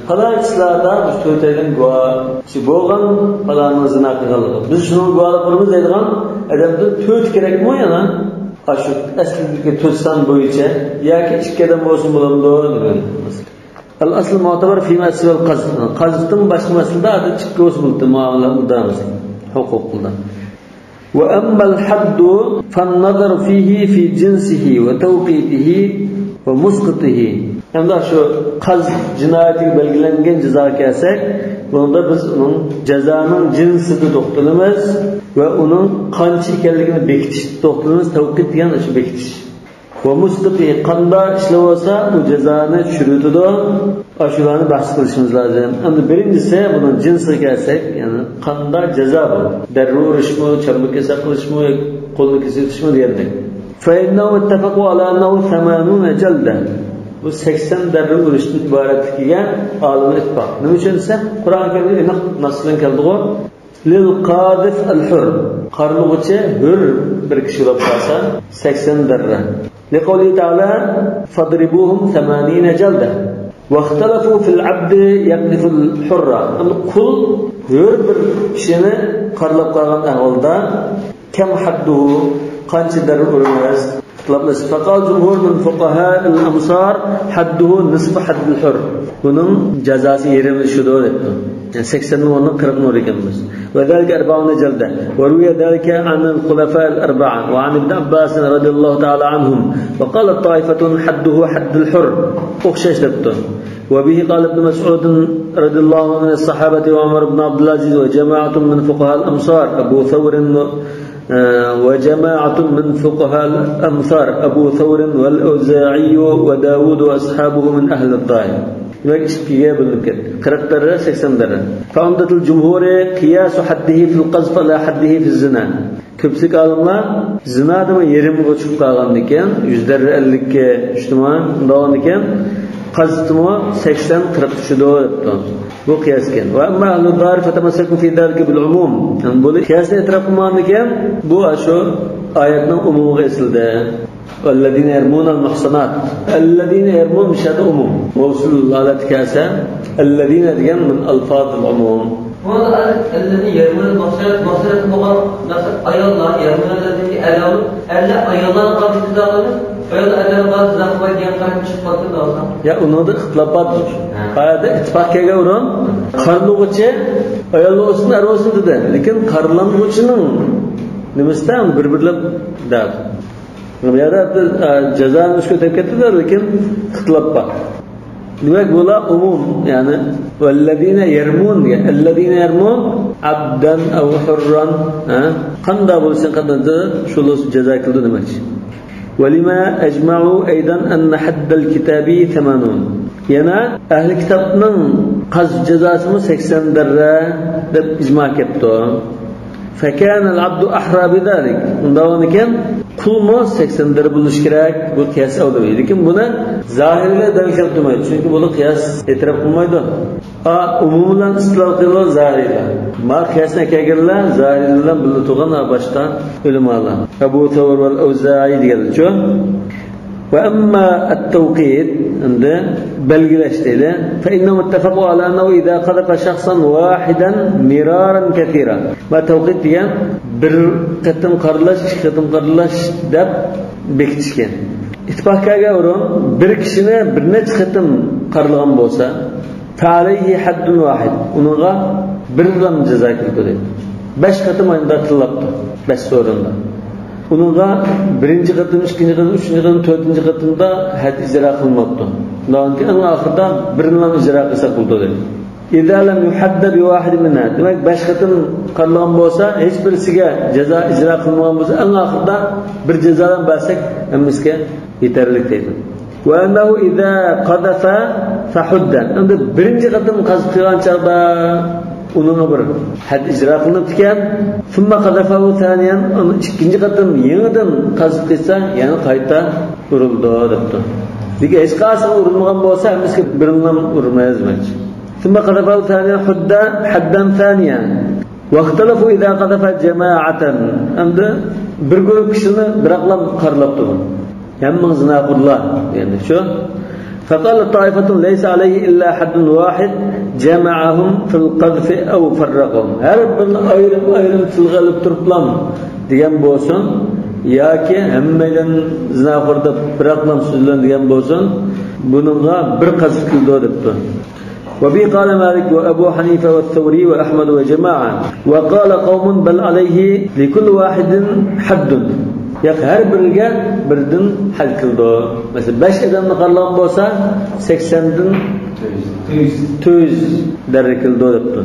falon kishilarda bu to'rtaydan guvohchi bo'lgan falonni zina qilganligi. Biz shuni guvohlik qilamiz deydigan odamda to'rt kerakmi yana? Shu aslidagi to'rt son bo'yicha yoki ikkidan bo'lsin bo'ladimi? Al-asl mu'tabar fi ma siwa al-qazf. Qazfdan boshqa masalada adat ikki bo'lsin bo'ldi muomaladamiz huquqda. Va amma al-hadd fan-nazar fihi fi jinsihi va tawqifihi Va musqitihi. Endi shu qazf jinoyatiga belgilangan jazo kelsak, bunda biz uning jazoning jinsida to'xtalamiz va uning qancha ekanligini bekitish to'xtalamiz. Tavqit degan shu bekitish. Va musqitihi qanday ishlab olsa, u jazoni tushiradi. Shularni bahs qilishimiz lozim. Endi birinchisi buning jinsiga kelsak, ya'ni qanday jazo bu? Darrov urishmi, chambak kesib qilishmi, qo'lni kesib etishmi degandek. فإنهم اتفقوا على أنه 80 جلدة. Bu 80 darra urishdan iboratligiga olimlar ittifoq. Nima uchun desa, Qur'oni Karimda aniq naslan keldi-ku. Lil qadif al-hur. Qarlug'ichi hur bir kishi bo'lib qolsa 80 darra. Liqawli ta'ala fadribuhum 80 jalda. Va ixtalafu fil abd yaqdifu al-hurra. Qul hur bir kishini qarlab qolgan ahvolda kam hadduhu qancha darra urilmas? İxtilaflash. Faqal jumhur min fuqaha al-amsar hadduhu nisfu haddil hur. Buning jazosi yarmi shudur debdi. Yani 80 o'rnini 40 nur ekanmiz. Va zalika 40 jalda. Va ruwiya zalika an al-khulafa al-arba'a va an ibn Abbas radhiyallohu ta'ala anhum. Va qala ta'ifatun hadduhu haddul hur. O'xshash debdi. وبه قال ابن مسعود رضي الله عنه من الصحابة وعمر بن عبد العزيز وجماعة من فقهاء الأمصار أبو ثور وجماعة من فقهاء الأمصار أبو ثور والأوزاعي وداود وأصحابه من أهل الظاهر. Demak, ikkiga bo'linib ketdi. 40 darra, 80 darra. Fa'umdatul jumhuri qiyasu haddihi fil qazf ala haddihi fiz zina. Ko'pchilik olimlar zinadimi yerimga chiqib qolgan ekan, 100 darra 50 ga tushdimi, bundan ekan, qazftimi 80 40 tushdi debdi. Bu qiyos ekan. Va amma ahlul zahir fatamassaku fi zalika bil umum. Yani bu qiyosni e'tirof qilmagan ekan, bu shu oyatning umumiga esildi. والذين يرمون المحصنات الذين يرمون مش هذا عموم موصول على كاسة الذين degan من ألفاظ العموم. الذين يرمون المحصنات محصنات bo'lgan narsa ayollar يرمون الذين erlar ayollarga qarshi jazo qiladi, ayollar erlarga qarshi jazo qilmaydigan qarshi chiqib qoldi. Ya unda ixtilof bor. Qayerda ittifoq kelgan o'rin qarlug'ichi ayol bo'lsin, er bo'lsin dedi. Lekin qarlanuvchining nimasidan bir-birlab dedi. Bu yerda jazoni ushga tep ketdi, lekin ixtilof bor. Demak, bular umum, ya'ni vallazina yarmun degan, allazina yarmun abdan aw hurran, qanday bo'lsin, qanday shu jazo qildi demakchi. ولما أجمعوا أيضا أن حد الكتاب 80. Yana ahli kitobning qazf jazosimi 80 darra deb ijmo ketdi. فكان العبد أحرى بذلك. Undan ekan qulmi 80 darra bo'lish kerak, bu qiyos olmaydi. Lekin buni zohirga dalil turmaydi, chunki buni qiyos e'tirof qilmaydi. Umuman istilol qilgan zohirga. Ma qiyosni kelganlar zohirdan bilib turgan boshqa ulamolar. Abu Thawr va Avza'i deganlar. Va amma at-tawqit endi belgilash deydi. Fa innahum ittafaqu ala annahu idza qadafa shakhsan wahidan miraran kathira. Va tawqit degan bir qatim qarlash, ikki qatim qarlash deb bekitishgan. Ittifoqqa o'rin bir kishini bir necha qatim qarlagan bo'lsa, fa alayhi haddun wahid. Uningga bir lam jazo keladi. 5 qatim endi tillabdi. 5 so'rinda. Uningga birinchi qatim, ikkinchi qatim, uchinchi qatim, to'rtinchi qatimda had ijro qilinmabdi. Undan keyin oxirida birini ijro qilsa bo'ldi dedi. إذا لم يحد بواحد منها. Demak, 5 qatim qarlagan bo'lsa, hech birisiga jazo ijro qilinmagan bo'lsa, eng oxirida bir jazodan bersak, hammasiga yetarli deydi. Va annahu idza qadafa fahudda. Endi birinchi qatim qazf qilgan chaqda uningga bir had ijro qilinib ekan, thumma qadafahu thaniyan, ikkinchi qatim yangidan qazf qilsa, yana qayta urildi debdi. Lekin hech qaysi urilmagan bo'lsa, hammasiga birini urmaymiz. ثم قذفه ثانيا حدا ثانيا واختلفوا إذا قذف جماعة. عند bir guruh kishini biroqlam qarlabdi. Hamma zinoqurlar endi shu. فقال طائفة ليس عليه إلا حد واحد جمعهم في القذف أو فرقهم. Har birini ayrim-ayrim tilga olib turiblam degan bo'lsin yoki hammadan zinoqur deb biroqlam so'zlan degan bo'lsin, buningga bir qazf qildi debdi. وبه قال مالك وأبو حنيفة والثوري وأحمد وجماعة. وقال قوم بل عليه لكل واحد حد. Yo'q, har biriga birdan had qildi. Masalan, 5 odamni qarlagan bo'lsa, 80 dan 400 darra qildi debdi.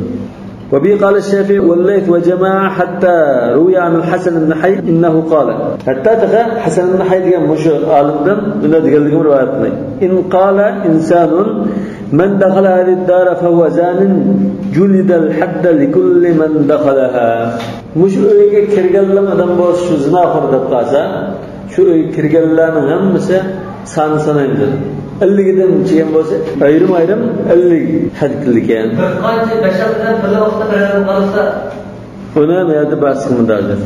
وبه قال الشافعي والليث وجماعة حتى روي عن الحسن بن حي إنه قال حتى تخا حسن بن حي degan mushu olimdan bunday deganligini rivoyat qiladi. إن قال إنسان من دخل هذه الدار فهو زان جلد الحد لكل من دخلها. Mush uyga kirganlar odam bo'lsa shu zinoxo'r deb qolsa, shu uyga kirganlarning hammasi son sanaydi. 50'dan chiqqan bo'lsa, ayrim-ayrim 50 had qilgan. Bir qancha 5-6 bir vaqtda bir qolsa, uni yerda bas qilmadi.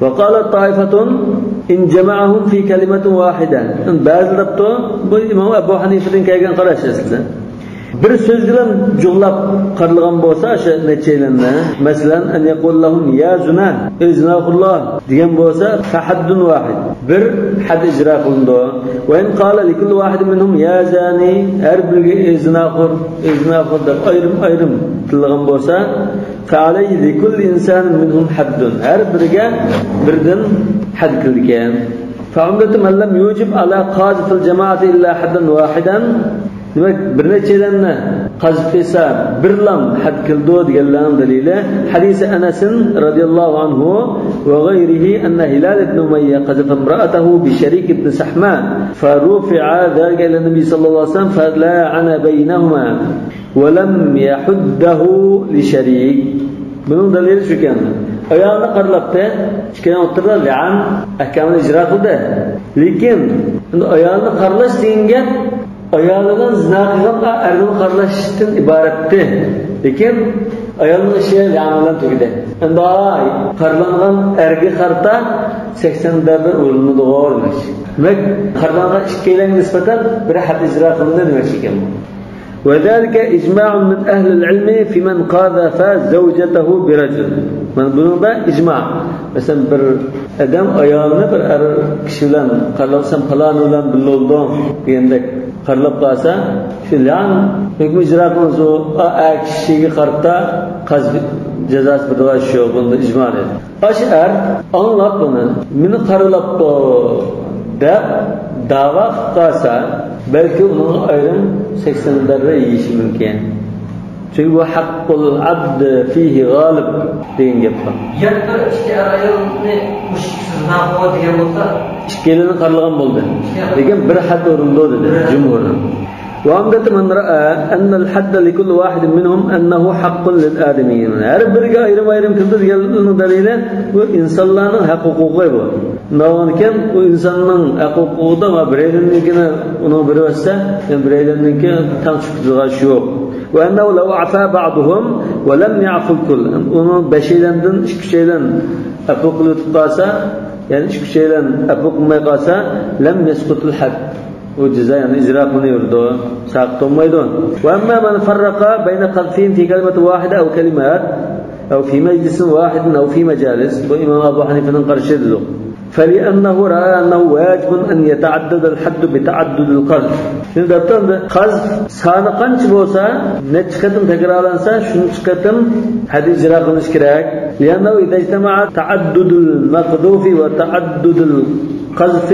وقال طائفة إن جمعهم في كلمة واحدة. Ba'zi debdi, bu Imom Abu Hanifadan kelgan qarash aslida. Bir so'z bilan jug'lab qaralgan bo'lsa, o'sha nechaylarni, masalan, an yaqul lahum ya zina, ey zinoxo'rlar degan bo'lsa, fa haddun wahid. Bir had ijro qilindi. Va in qala likulli wahid minhum ya zani, har biriga ey zinoxo'r, ey zinoxo'r deb ayrim-ayrim tilgan bo'lsa, fa alayhi likulli insanin minhum haddun. Har biriga birdan had qilgan. Fa umdatu man lam yujib ala qazfil jama'ati illa haddan wahidan. Demak, bir nechalarni qazf esa birlam had qildi deganlarning dalili hadisi Anas radhiyallohu anhu va g'ayrihi anna Hilal ibn Umayya qazafa imra'atahu bi Sharik ibn Sahma fa rufi'a dhalika ila nabiy sallallohu alayhi vasallam fa la'ana baynahuma va lam yahuddahu li Sharik. Buning dalili shu ekan. Ayolni qarlabdi, ikkini o'tirdi, li'an ahkamini ijro qildi. Lekin ayolni qarlash degan gap ayolidan zina qilgan erni qarlashdan iboratdi. Lekin ayolning ishi li'an bilan tugadi. Endi qarlangan erga qarta 80 darra urinadi demak. Demak, qarlangan ikkilangan nisbatan bir had ijro qilindi demak ekan bu. وذلك إجماع من أهل العلم في من قاذف زوجته برجل. من bunun da ijma. Mesela bir adam ayolini bir er kishi bilan qarlabsan falon bilan birga bo'lding degandek qarlab qolsa, shu li'an hukmi ijro qilinsa, u kishiga qarta qazf jazosi berilishi yo'q, bunda ijmo dedi. Ash er anglab buni, meni qaralabdi deb da'vo qilib qolsa, balki uning ayrim 80 darra yeyishi mumkin. Chunki bu haqqul abd fihi g'olib degan gap bor. Yana bir ikki ayolni mushukisiz naqo degan bo'lsa, ikkalini qarlagan bo'ldi. Lekin bir had o'rinda dedi jumhur. وعمدة من رأى أن الحد لكل واحد منهم أنه حق للآدميين. Her biriga ayrim-ayrim qildi deganning dalili bu insonlarning haq-huquqi bu. Navoikan bu insonning haq-huquqida va biraylarnikini uni bir bersa, biraylarniki tang chiqadigan yo'q. Va annahu law afa ba'duhum va lam ya'fu al-kull. Uni beshaylandan ikki-uchaylan afu qilib qolsa, ya'ni ikki-uchaylan afu qilmay qolsa, lam yasqutul hadd. O ceza yani icra qılınıyordu, saqit olmaydı. Ve amma men farraqa bayna qadfin fi kelimeti vahide ev kelimat ev fi meclisin vahidin ev fi mecalis. Bu İmam Ebu Hanife'nin karşıdır. فلأنه رأى أنه واجب أن يتعدد الحد بتعدد القذف. Şimdi daptan qazf sani qancha bo'lsa, necha qatim takrorlansa, shuncha qatim had ijro qilish kerak. لأنه إذا اجتمع تعدد المقذوف وتعدد القذف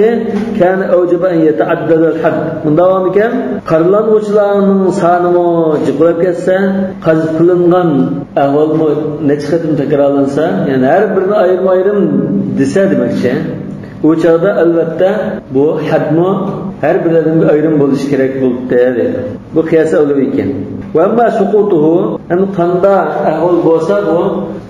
كان أوجب أن يتعدد الحد. Bundan ekan, qarlanuvchilarning sonimi jiqlab ketsa, qazf qilingan ahvolmi necha qatim takrorlansa, ya'ni har birini ayrim-ayrim desa demakchi. U chog'da albatta bu hadmi har bir odamga ayrim bo'lishi kerak bo'libdi dedi. Bu qiyos avlov ekan. Va amma suqutuhu, endi qanda ahvol bo'lsa bu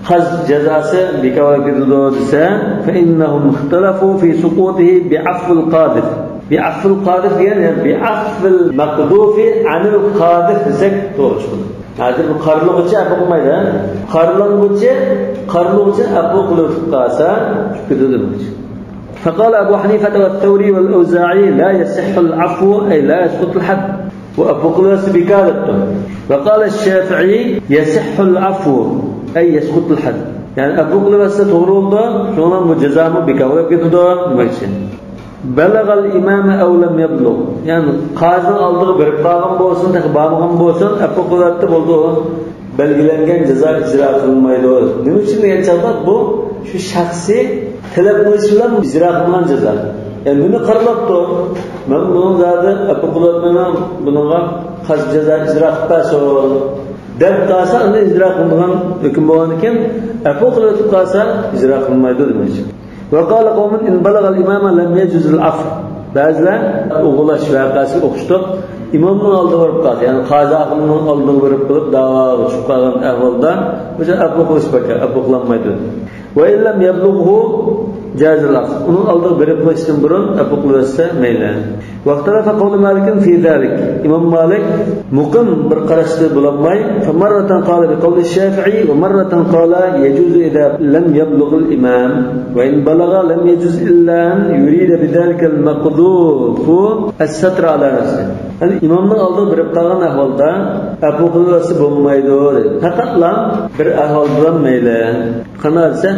qazf jazosi bekor ketildi desa, fa innahum ikhtalafu fi suqutihi bi'afl qadif. Bi'afl qadif degani bi'afl maqdufi anil qadif desak to'g'ri chiqadi. Hozir bu qarlug'ichi afu qilmaydi, qarlang'uchi qarlug'ichi afu qilib qolsa tushib ketadi demoqchi. فقال أبو حنيفة والثوري والأوزاعي لا يصح العفو أي لا يسقط الحد وأبو قلوس بكالته. وقال الشافعي يصح العفو أي يسقط الحد. يعني أبو قلوس تغرولده شلون مجزامه بكالته كده demoqchi. بلغ الإمام أو لم يبلغ. Yani qazining oldiga berib qolgan bo'lsin, barmagan bo'lsin, afu qilyapti bo'ldi. Belgilangan jazo ijro qilinmaydi. Nima uchun degan chog'da bu shu shaxsiy Talab qilish bilan ijro qilingan jazo. Ya'ni buni qaralabdi. Men buni zodi afu qilolmayman, buningga qasd jazo ijro qilib bersin deb qolsa, unda ijro qilingan hukm bo'lgan ekan, afu qilib qolsa ijro qilinmaydi demoqchi. وقال قوم إن بلغ الإمام لم يجوز العفو. Ba'zilar o'g'irlash voqeasi o'qishdik. İmomning oldiga borib qoldi, ya'ni qozi ahlining oldiga borib qilib da'voga tushib qolgan ahvolda o'sha afu qilish bakar, afu qilinmaydi. Va illam yablughu jazal af. Uning oldiga berib qilishdan burun afu qilsa mayli. Vaqtalafa qawli Malikin fi zalik. İmom Malik muqim bir qarashda bo'lolmay, fa marratan qala bi qawli Shafi'i va marratan qala yajuzu idha lam yablugh al-imam va in balagha lam yajuz illa an yurida bidhalika al-maqdhufu as-satr ala nafsihi. Yani imomning oldiga berib qolgan ahvolda afu qilsa bo'lmaydi dedi. Faqatla bir ahvol bilan mayli. Qanday desa,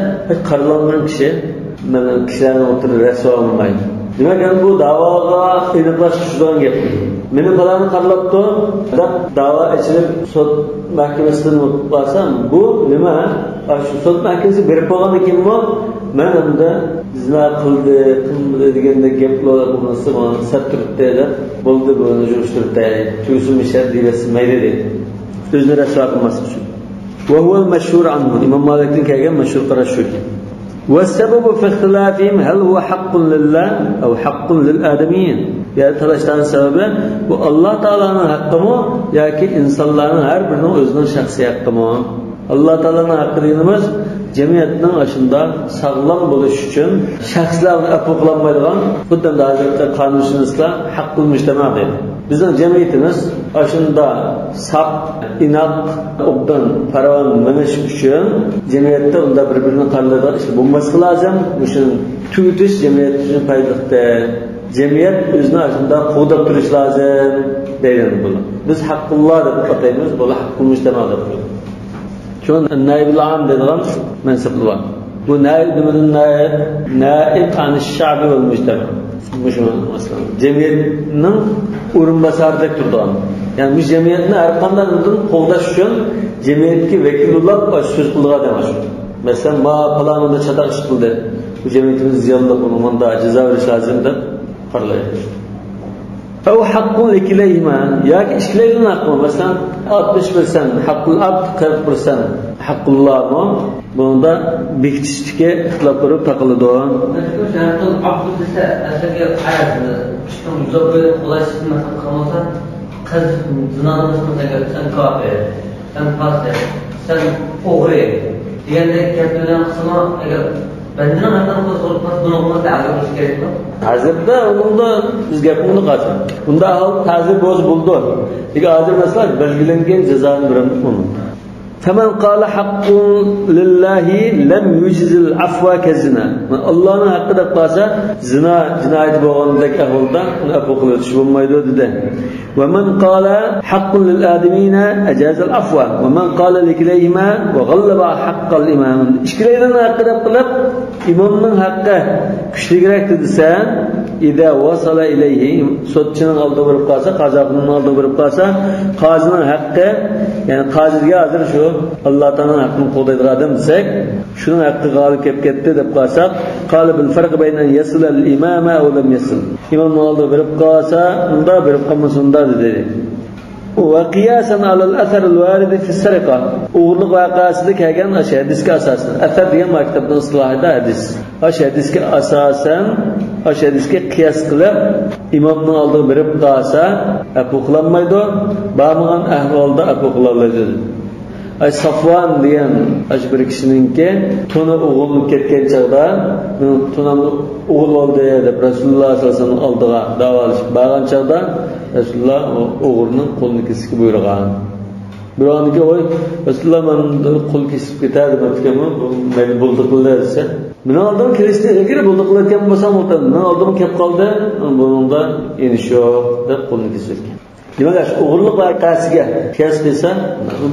qarlangan kishi mana kishilarni o'tirib rasvo olmaydi. Demak, yani bu da'voga aniqlashtirgan gap. Meni falonni qarlabdi deb da'vo ochilib sud mahkamasidan o'tib qolsam, bu nima? Shu sud mahkamasi berib qo'ygandan keyinmi men unda zina qildi, qilmadi deganda gaplar bo'lmasa, mana sat turibdi deb bo'ldi, buni yurishtiribdi, tugusin ishlar deyilsa mayli deydi. O'zini rasvo qilmaslik uchun. Va huwa al-mashhur anhu. İmom Malikning kelgan mashhur qarashi shu ekan. والسبب في اختلافهم هل هو حق لله أو حق للآدميين. Yani talashlarning sababi bu Alloh Taoloning haqqimi yoki insonlarning har birining o'zining shaxsiy haqqimi? Alloh Taoloning haqqi deganimiz jamiyatning ashunda sog'lom bo'lish uchun shaxslarni afu qilinmaydigan, xuddi hozirgi qonunshunoslar haqqul mujtama deydi. Bizning jamiyatimiz ashunda sap, inoq, obdan farovon minish uchun jamiyatda unda bir-birini qarlaydigan ish bo'lmasligi lozim. Shuni tugatish jamiyat uchun foydali. Jamiyat o'zini ashunda qo'llab turish lozim deydi bular. Biz haqqulloh deb ataymiz, bular haqqul mujtama deb qo'yadi. Shun naibul am deydigan mansablar bor. Bu naib nimadan naib? Naib anish-sha'bi val mujtama. Shu masalan jamiyatning o'rinbosaridek turadigan. Ya'ni bu jamiyatni har qanday qo'llash uchun jamiyatga vakil bo'lib so'z qiladigan odam shu. Masalan, ma falonida chataq ish qildi. Bu jamiyatimiz ziyonli, buni bunda jazo berish lozim deb qarlaydi. أو حق لكليهما yoki ikkilaydigan haqqi. Masalan, 60% haqqul abd, 40% haqqullohmi? Bunda bekitishdiki ixtilof qilib taqiladi. Haqqul abd desa, aslida kishining zo'rlab qo'llash masalan qilmasa, qiz zinoni masalan sen kofir, sen fosiq, sen o'g'ri degandek gaplardan qismi agar bandaning haqqini qo'zg'almas, buni qilmasa ta'zir bo'lishi kerakmi? Ta'zirda unda biz gapimizni qilsak, unda ta'zir bo'z bo'ldi. Lekin hozir masalan belgilangan jazoni beramiz uni. فمن قال حق لله لم يجز العفو كالزنا. Allohning haqqi deb qolsa, zina jinoyat bo'lgandek ahvolda uni afu qilish bo'lmaydi dedi. ومن قال حق للآدمين أجاز العفو ومن قال لكليهما وغلب حق الإمام. Ikkilaydan haqqi deb qilib, imomning haqqi kuchliroq desa, إذا وصل إليه sudchining oldiga borib qolsa, qozining oldiga borib qolsa, qozining haqqi, ya'ni qoziga hozir shu Alloh taoloning haqqini qo'llaydigan odam desak, shuning haqqi g'olib kelib ketdi deb qolsak, qala bil farq bayna yasila al imama aw lam yasil. Imomning oldiga borib qolsa, unda borib qolmasa unda dedi. وقياسا على الأثر الوارد في السرقة. O'g'irlik voqeasida kelgan o'sha hadisga asosan, asar degan maktabning istilohida hadis. O'sha hadisga asosan, o'sha hadisga qiyos qilib imomning oldiga berib qolsa, afu qilinmaydi, bormagan ahvolda afu qilinadi. Ay Safvan degan o'sha bir kishininki to'ni o'g'irlanib ketgan chog'da, to'namni o'g'irlab oldi deb Rasululloh sollallohu alayhi vasallam oldiga da'volashib borgan chog'da Rasululloh o'g'rining qo'lini kesishga buyurgan. Birovniki oy Rasululloh meni qo'l kesib ketadi deb aytganman, men bo'ldi qildi desa, meni oldim kelishdi, agar bo'ldi qilayotgan bo'lsam, meni oldim kelib qoldi, buningda enish yo'q deb qo'lini kesib ketgan. Demak, shu o'g'irlik voqeasiga qiyos qilsa,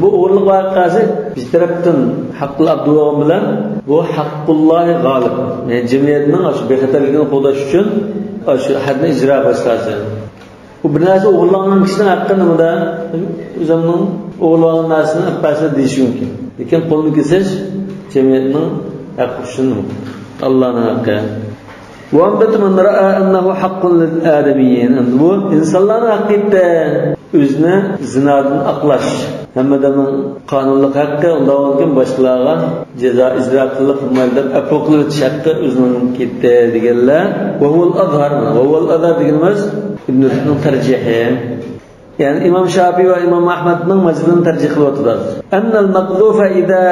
bu o'g'irlik voqeasi bir tarafdan haqqul abd bo'lgan bilan bu haqqullohi g'olib. Ya'ni jamiyatning shu bexatarligini qo'llash uchun shu hadni ijro qilish lozim. Bu bir narsa o'g'irlangan kishining haqqi nimada? O'zimning o'g'irlangan narsasini abbasi deyish mumkin. Lekin qo'lni kesish jamiyatning haqqi uchun. Allahning haqqi. وأنبت من رأى أنه حق للآدميين. Bu insanlarning haqqi o'zini zinodan aqlash. Hamma odamning qonunli haqqi, undan keyin boshqalarga jazo ijro qilib deb afu qilib haqqi o'zining ketdi deganlar. Va huval azhar, va huval azhar deganimiz Ibn Rushdning tarjihi. Yani İmam Şafii ve İmam Ahmed'nin mezhebini tercih kılıyorlar. Ennel maqzufe izâ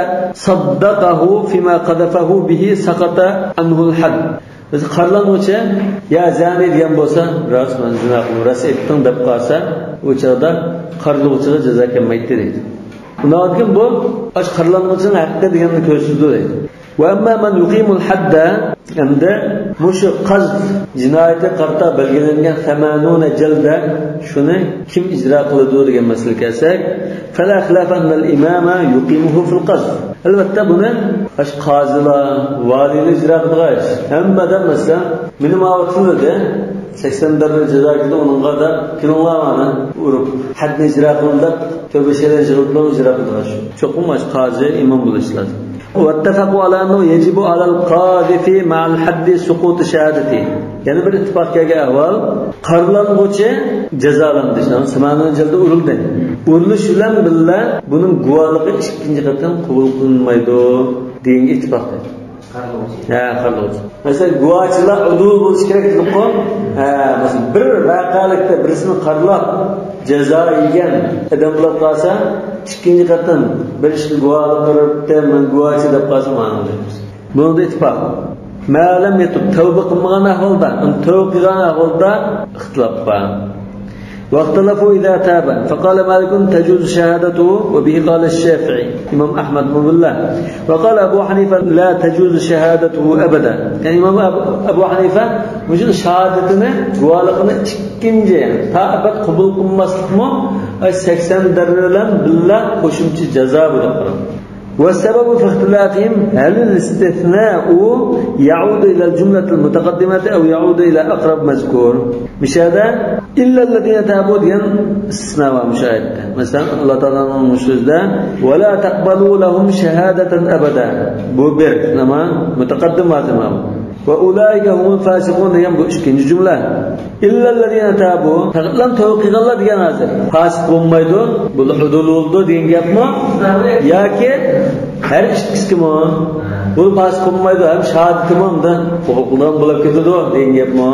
saddaqahu fîmâ qadafehu bihi sakata anhu'l had. Biz qarlanuvchi ya zani degan bo'lsa, rost man zina qildim, rost etding deb qolsa, u chog'da qarluvchiga jazo kelmaydi deydi. Undan keyin bu ash qarlanuvchining haqqi deganni ko'rsatdi deydi. Va amma man yuqimul hadda, endi mushu qazf jinoyati qarta belgilangan 80 jalda shuni kim ijro qiladi degan masala kelsak, fala khilafa annal imama yuqimuhu fil qazf. Albatta buni ash qozilar, valilar ijro qilg'ach. Hammadan masalan, meni ma'lumotida 80 darra jazo keldi, uningga da kilinglarni urib hadni ijro qildi, tövbe şeyler ijro qilg'ach. Cho'qim ash qozi imom bo'lishi lozim. واتفقوا على أنه يجب على القاذف مع الحد سقوط شهادته. Yani bir ittifaq kelgan ahvol, qarlanğuchi jazolandi. 80 jalda urildi. Urilish bilan birga buning guvohligi ikkinchi qatim qabul qilinmaydi degan ittifoq. Ha, qarlanğuchi. Masalan, guvohchilar udul bo'lishi kerak deb-ku. Ha, masalan, bir voqelikda birisini qarlab jazo yegan odam bo'lib qolsa, ikkinchi qatim bir ishga guvohlik qilibdi, men guvohchi deb qolsa ma'no deymiz. Bunda ittifoq. Ma'lum yetib tavba qilmagan ahvolda, tavba qilgan ahvolda ixtilof bor. واختلفوا إذا تاب فقال مالك تجوز شهادته وبه قال الشافعي إمام أحمد بن الله وقال أبو حنيفة لا تجوز شهادته أبدا. يعني إمام أبو حنيفة مجد شهادتنا guvohligini ikkinchi ta abad qabul qilmaslikmi 80 darra bilan birga qo'shimcha jazo bo'ladi. والسبب في اختلافهم هل الاستثناء يعود إلى الجملة المتقدمة أو يعود إلى أقرب مذكور. مش هذا إلا الذين تابوا دين استثناء مشاهدة. مثلا الله تعالى مشهد ولا تقبلوا لهم شهادة أبدا بوبر لما متقدمات ما وأولئك هم الفاسقون degan bu ikkinchi jumla. إلا الذين تابوا lan tavba qilganlar degan hozir fosiq bo'lmaydi, bu udul bo'ldi degan gapmi yoki har ikkisikimi bu fosiq bo'lmaydi ham shahodatimi undan qabul qilgan bo'lib ketadi degan gapmi?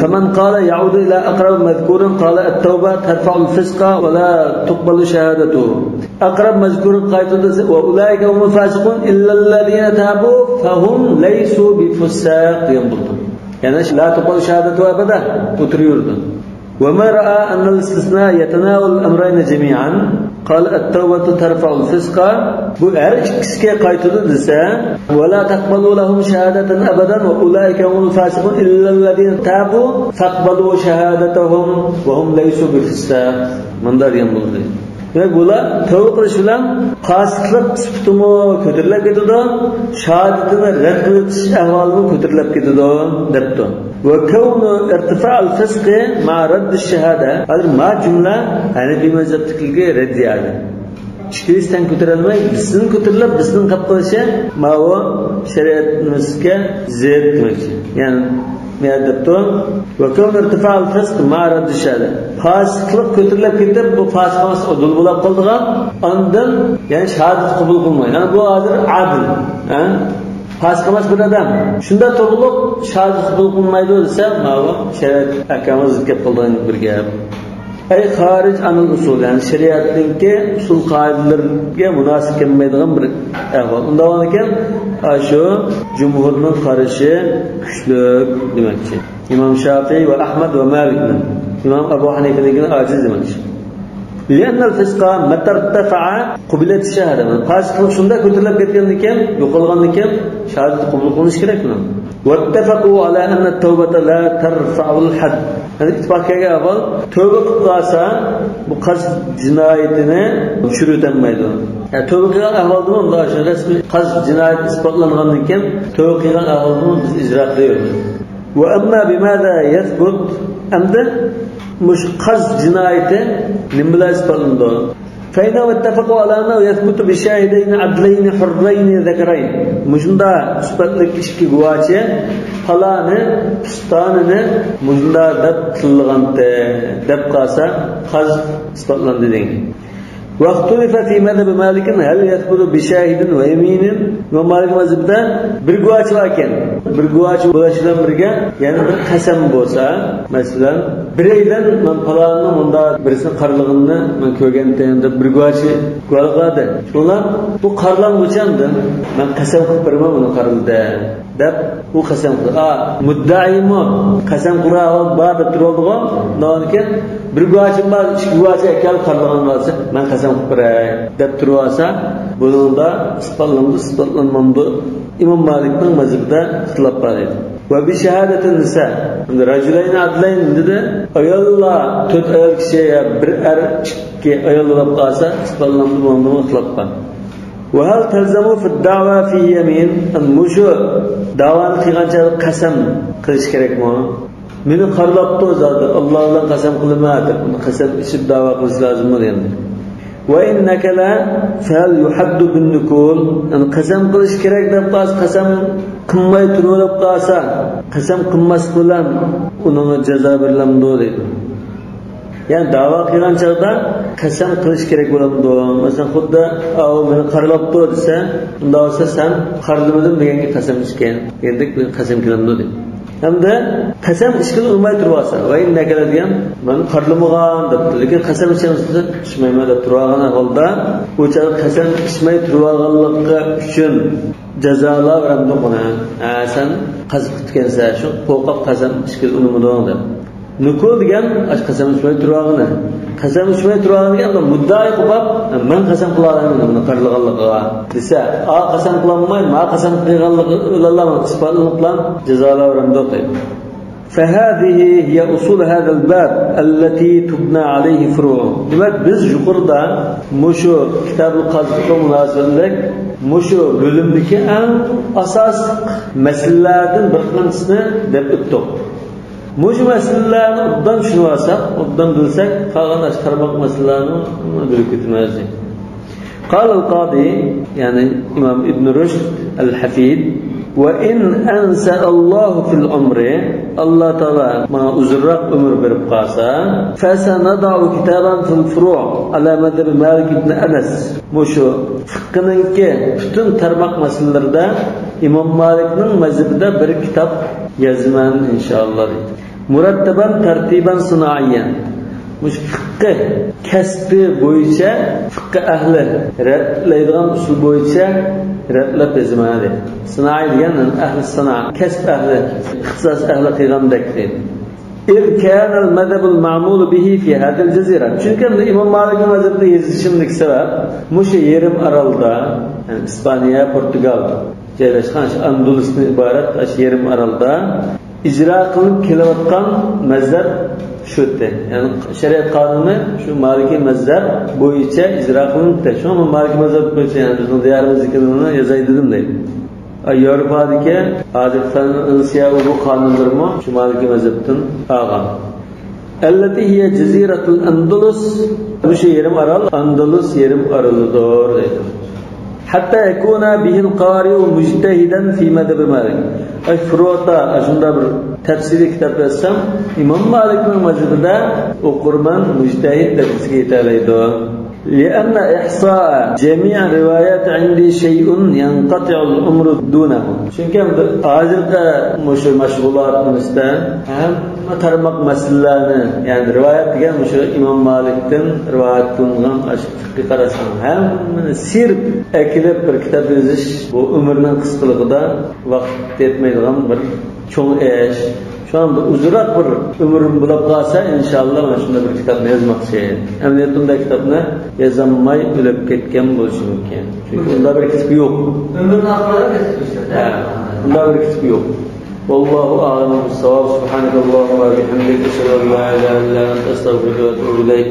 فمن قال يعود إلى أقرب مذكور قال التوبة ترفع الفسق ولا تقبل شهادته. أقرب مذكور قايتده وأولئك هم الفاسقون إلا الذين تابوا فهم ليسوا بفساق degan. Yani لا تقبل شهادته أبدا oturuyordu. وما رأى أن الاستثناء يتناول الأمرين جميعا قال التوبة ترفع الفسق bu her ikkisiga qaytadi desa ولا تقبلوا لهم شهادة أبدا وأولئك هم الفاسقون إلا الذين تابوا فاقبلوا شهادتهم وهم ليسوا بفساق munda degan bo'ldi. Demak, bular tavba qilish bilan fosiqlik sifatimi ko'tarilib ketadi, shahodatini rad qilish ahvolimi ko'tarilib ketadi debdi. Va kawnu irtifa' al-fisq ma radd ash-shahada. Hozir ma jumla Hanafiy mazhabdagiga raddiyadi. Ikkisidan ko'tarilmay, bizning ko'tarilib, bizning qilib qolishi ma u shariatimizga zid demakchi. Ya'ni ne debdi? Va kawnu irtifa' al-fisq ma radd ash-shahada. Fosiqlik ko'tarilib ketib, bu fosiq emas, udul bo'lib qoldigan, ondan ya'ni shahodat qabul qilmaydi. Ya'ni bu hozir adil, ha? Fosiq emas bir odam. Shunda to'g'riliq shahodat qabul qilmaydi desa, mana bu shariat ahkomi zid kelib qolgan bir gap. Ay xorij anil usul, ya'ni shariatninki usul qoidalariga munosib kelmaydigan bir ahvol. Undan ekan shu jumhurning qarashi kuchli demakchi. İmom Shofiy va Ahmad va Malikning, İmom Abu Hanifaning ajiz demakchi. لأن الفسق متى ارتفع قبلت الشهادة. Fosiqlik shunda ko'tarilib ketgandan keyin, yo'qolgandan keyin shahodat qabul qilinishi kerak buni. واتفقوا على أن التوبة لا ترفع الحد. Yani ittifaqqa avval tövbe qilib qolsa, bu qazf jinoyatini tushirib. Yani tövbe qilgan ahvolda unda shu rasmiy qazf jinoyati isbotlangandan keyin tövbe qilgan ahvolda biz ijro qilyapmiz. Va amma bimaza yathbut amda mush qazf jinoyati nima bilan isbotlandi? فإنهم اتفقوا على أنه يثبت بشاهدين عدلين حرين ذكرين. مشندا isbatlik ikki guvochi faloni pistonini mujunda deb tilg'anti deb qolsa qazf isbotlandi degan. واختلف في مذهب مالك هل يثبت بشاهد ويمين. İmam Malik mazhabida bir guvochi bor ekan. Bir guvochi bo'lishi bilan birga yana bir qasam bo'lsa, masalan, bireydan men falonni bunda birisini qarlig'ini men ko'rgandim deb bir guvochi guvohlik qiladi. Shundan bu qarlanguchandim, men qasam qilib beraman uni qarildi deb u qasam qildi. A, muddaimi qasam qilgan bor deb turoldigan, undan bir guvochim bor, ikki guvochi ekan qarlagan bo'lsa, men qasam qilib beray deb turib olsa, buningda isbotlanadi, isbotlanmamdi. İmam Malikning mazhabida ixtilof bor edi. Va bi shahadatin nisa, rajulayni adlayn dedi, ayollar to'rt ayol kishi ya bir er ikki ayol bo'lib qolsa, isbotlanadi, bunda ixtilof bor. Va hal talzamu fi da'wa fi yamin, mushu da'vani qilgancha qasam qilish kerakmi? Meni qarlabdi zoti, Alloh bilan qasam qilma deb uni qasam ichib da'vo qilish lozimmi degan. Va innaka la fal yuhaddu bin nukul, yani qasam qilish kerak deb qolsa, qasam qilmay turib qolsa, qasam qilmas bilan unga jazo berilamdi deydi. Ya'ni da'vo qilgan chog'da qasam qilish kerak bo'lamdi. Masalan, xuddi meni qarlabdi desa, unda bo'lsa sen qarlamadim deganga qasam ichgan. Endi qasam qilamdi deydi. Hamda qasam ichgil urmay turib olsa, va innaka degan men qarlamagan debdi, lekin qasam ichamiz desa, ichmayman deb turib olgan holda, u chog'da qasam ichmay turib olganligi uchun jazolar uni. Ha, sen qasam tutgansan, shu qo'rqib qasam ichgil urmading deb. Nukul degan qasam ichmay turib olgani. Qasam ichmay turib olgan degan muddai qilib, men qasam qila olaman buni qarlaganligiga desa, a qasam qilolmay, ma qasam qilganligi ularlar isbotlanib bilan jazolar deydi. فهذه هي أصول هذا الباب التي تبنى عليه فروعه. Demak, biz yuqorida mushu kitabul qazfga munosabatlik mushu bo'limdagi eng asosiy masalalardan bir qanchisini deb o'tdik. Mushu masalalarni obdan tushunib olsak, obdan bilsak, qolgan tarmoq masalalarni bilib ketamiz. قال القاضي يعني إمام ابن رشد الحفيد: وإن أنسى الله في العمر، الله تعالى ما أزرق أمر بربقاسا، فسنضع كتابا في الفروع على مذهب مالك بن أنس. مشو فقهنىڭكى бүтүн тармак маселелерде İmam Malikning mazhabida bir kitob yazman inshaalloh deydi. Murattaban tartiban sinoiyan. Mush fiqh kasbi bo'yicha fiqh ahli ratlaydigan usul bo'yicha ratlab yozmadi. Sinoiy degan ahli sino, kasb ahli, ixtisos ahli qilgandek deydi. إذ كان المذهب المعمول به في هذه الجزيرة. Çünkü İmam Malik'in mazhabida yozishimdagi sabab mushu yerim orolda, yani İspaniya, Portugal joylashgan Andalusdan iborat yerim orolda icra qilib kelayotgan mazhab shu-di. Ya'ni shariat qonuni shu Maliki mazhab bo'yicha ijro qilinibdi. Shu Maliki mazhab bo'yicha, ya'ni bizning diyorimiznikini yozay dedim deydi. Yevropadagi hozir Fransiya bu qonunlarmi shu Maliki mazhabdan olgan. Allati hiya jaziratul Andalus, bu shu yerim orol Andalus yerim orolidir deydi. Hatta yakuna bihi al-qari'u mujtahidan fi madhhab Malik. Ay furu'da shunda bir tafsiriy kitob yozsam, İmam Malikning mazhabida o'qirman mujtahid darajasiga yetalaydi. لأن إحصاء جميع الروايات عندي شيء ينقطع الأمر دونه. Çünkü hozirgi mushu mashg'ulotimizda hamma tarmoq masalalarni, ya'ni rivoyat degan mushu İmam Malikdan rivoyat qilingan fiqhiy qarashni hammani sirp akilib bir kitob yozish bu umrning qisqaligida vaqt yetmaydigan bir cho'ng ish. Şu anda uzunroq bir umrim bo'lib qolsa, inshaalloh mana shunda bir kitobni yozmoqchi. Amaliyotda bunday kitobni yozolmay o'lib ketgan bo'lishi mumkin. Chunki unda bir kitob yo'q. Umrni oxirida yozishdi. Ha, unda bir kitob yo'q. Vallohu a'lamu bis-savob. Subhanakallohumma va bihamdika ashhadu an la ilaha illa anta astag'firuka va atubu ilayk.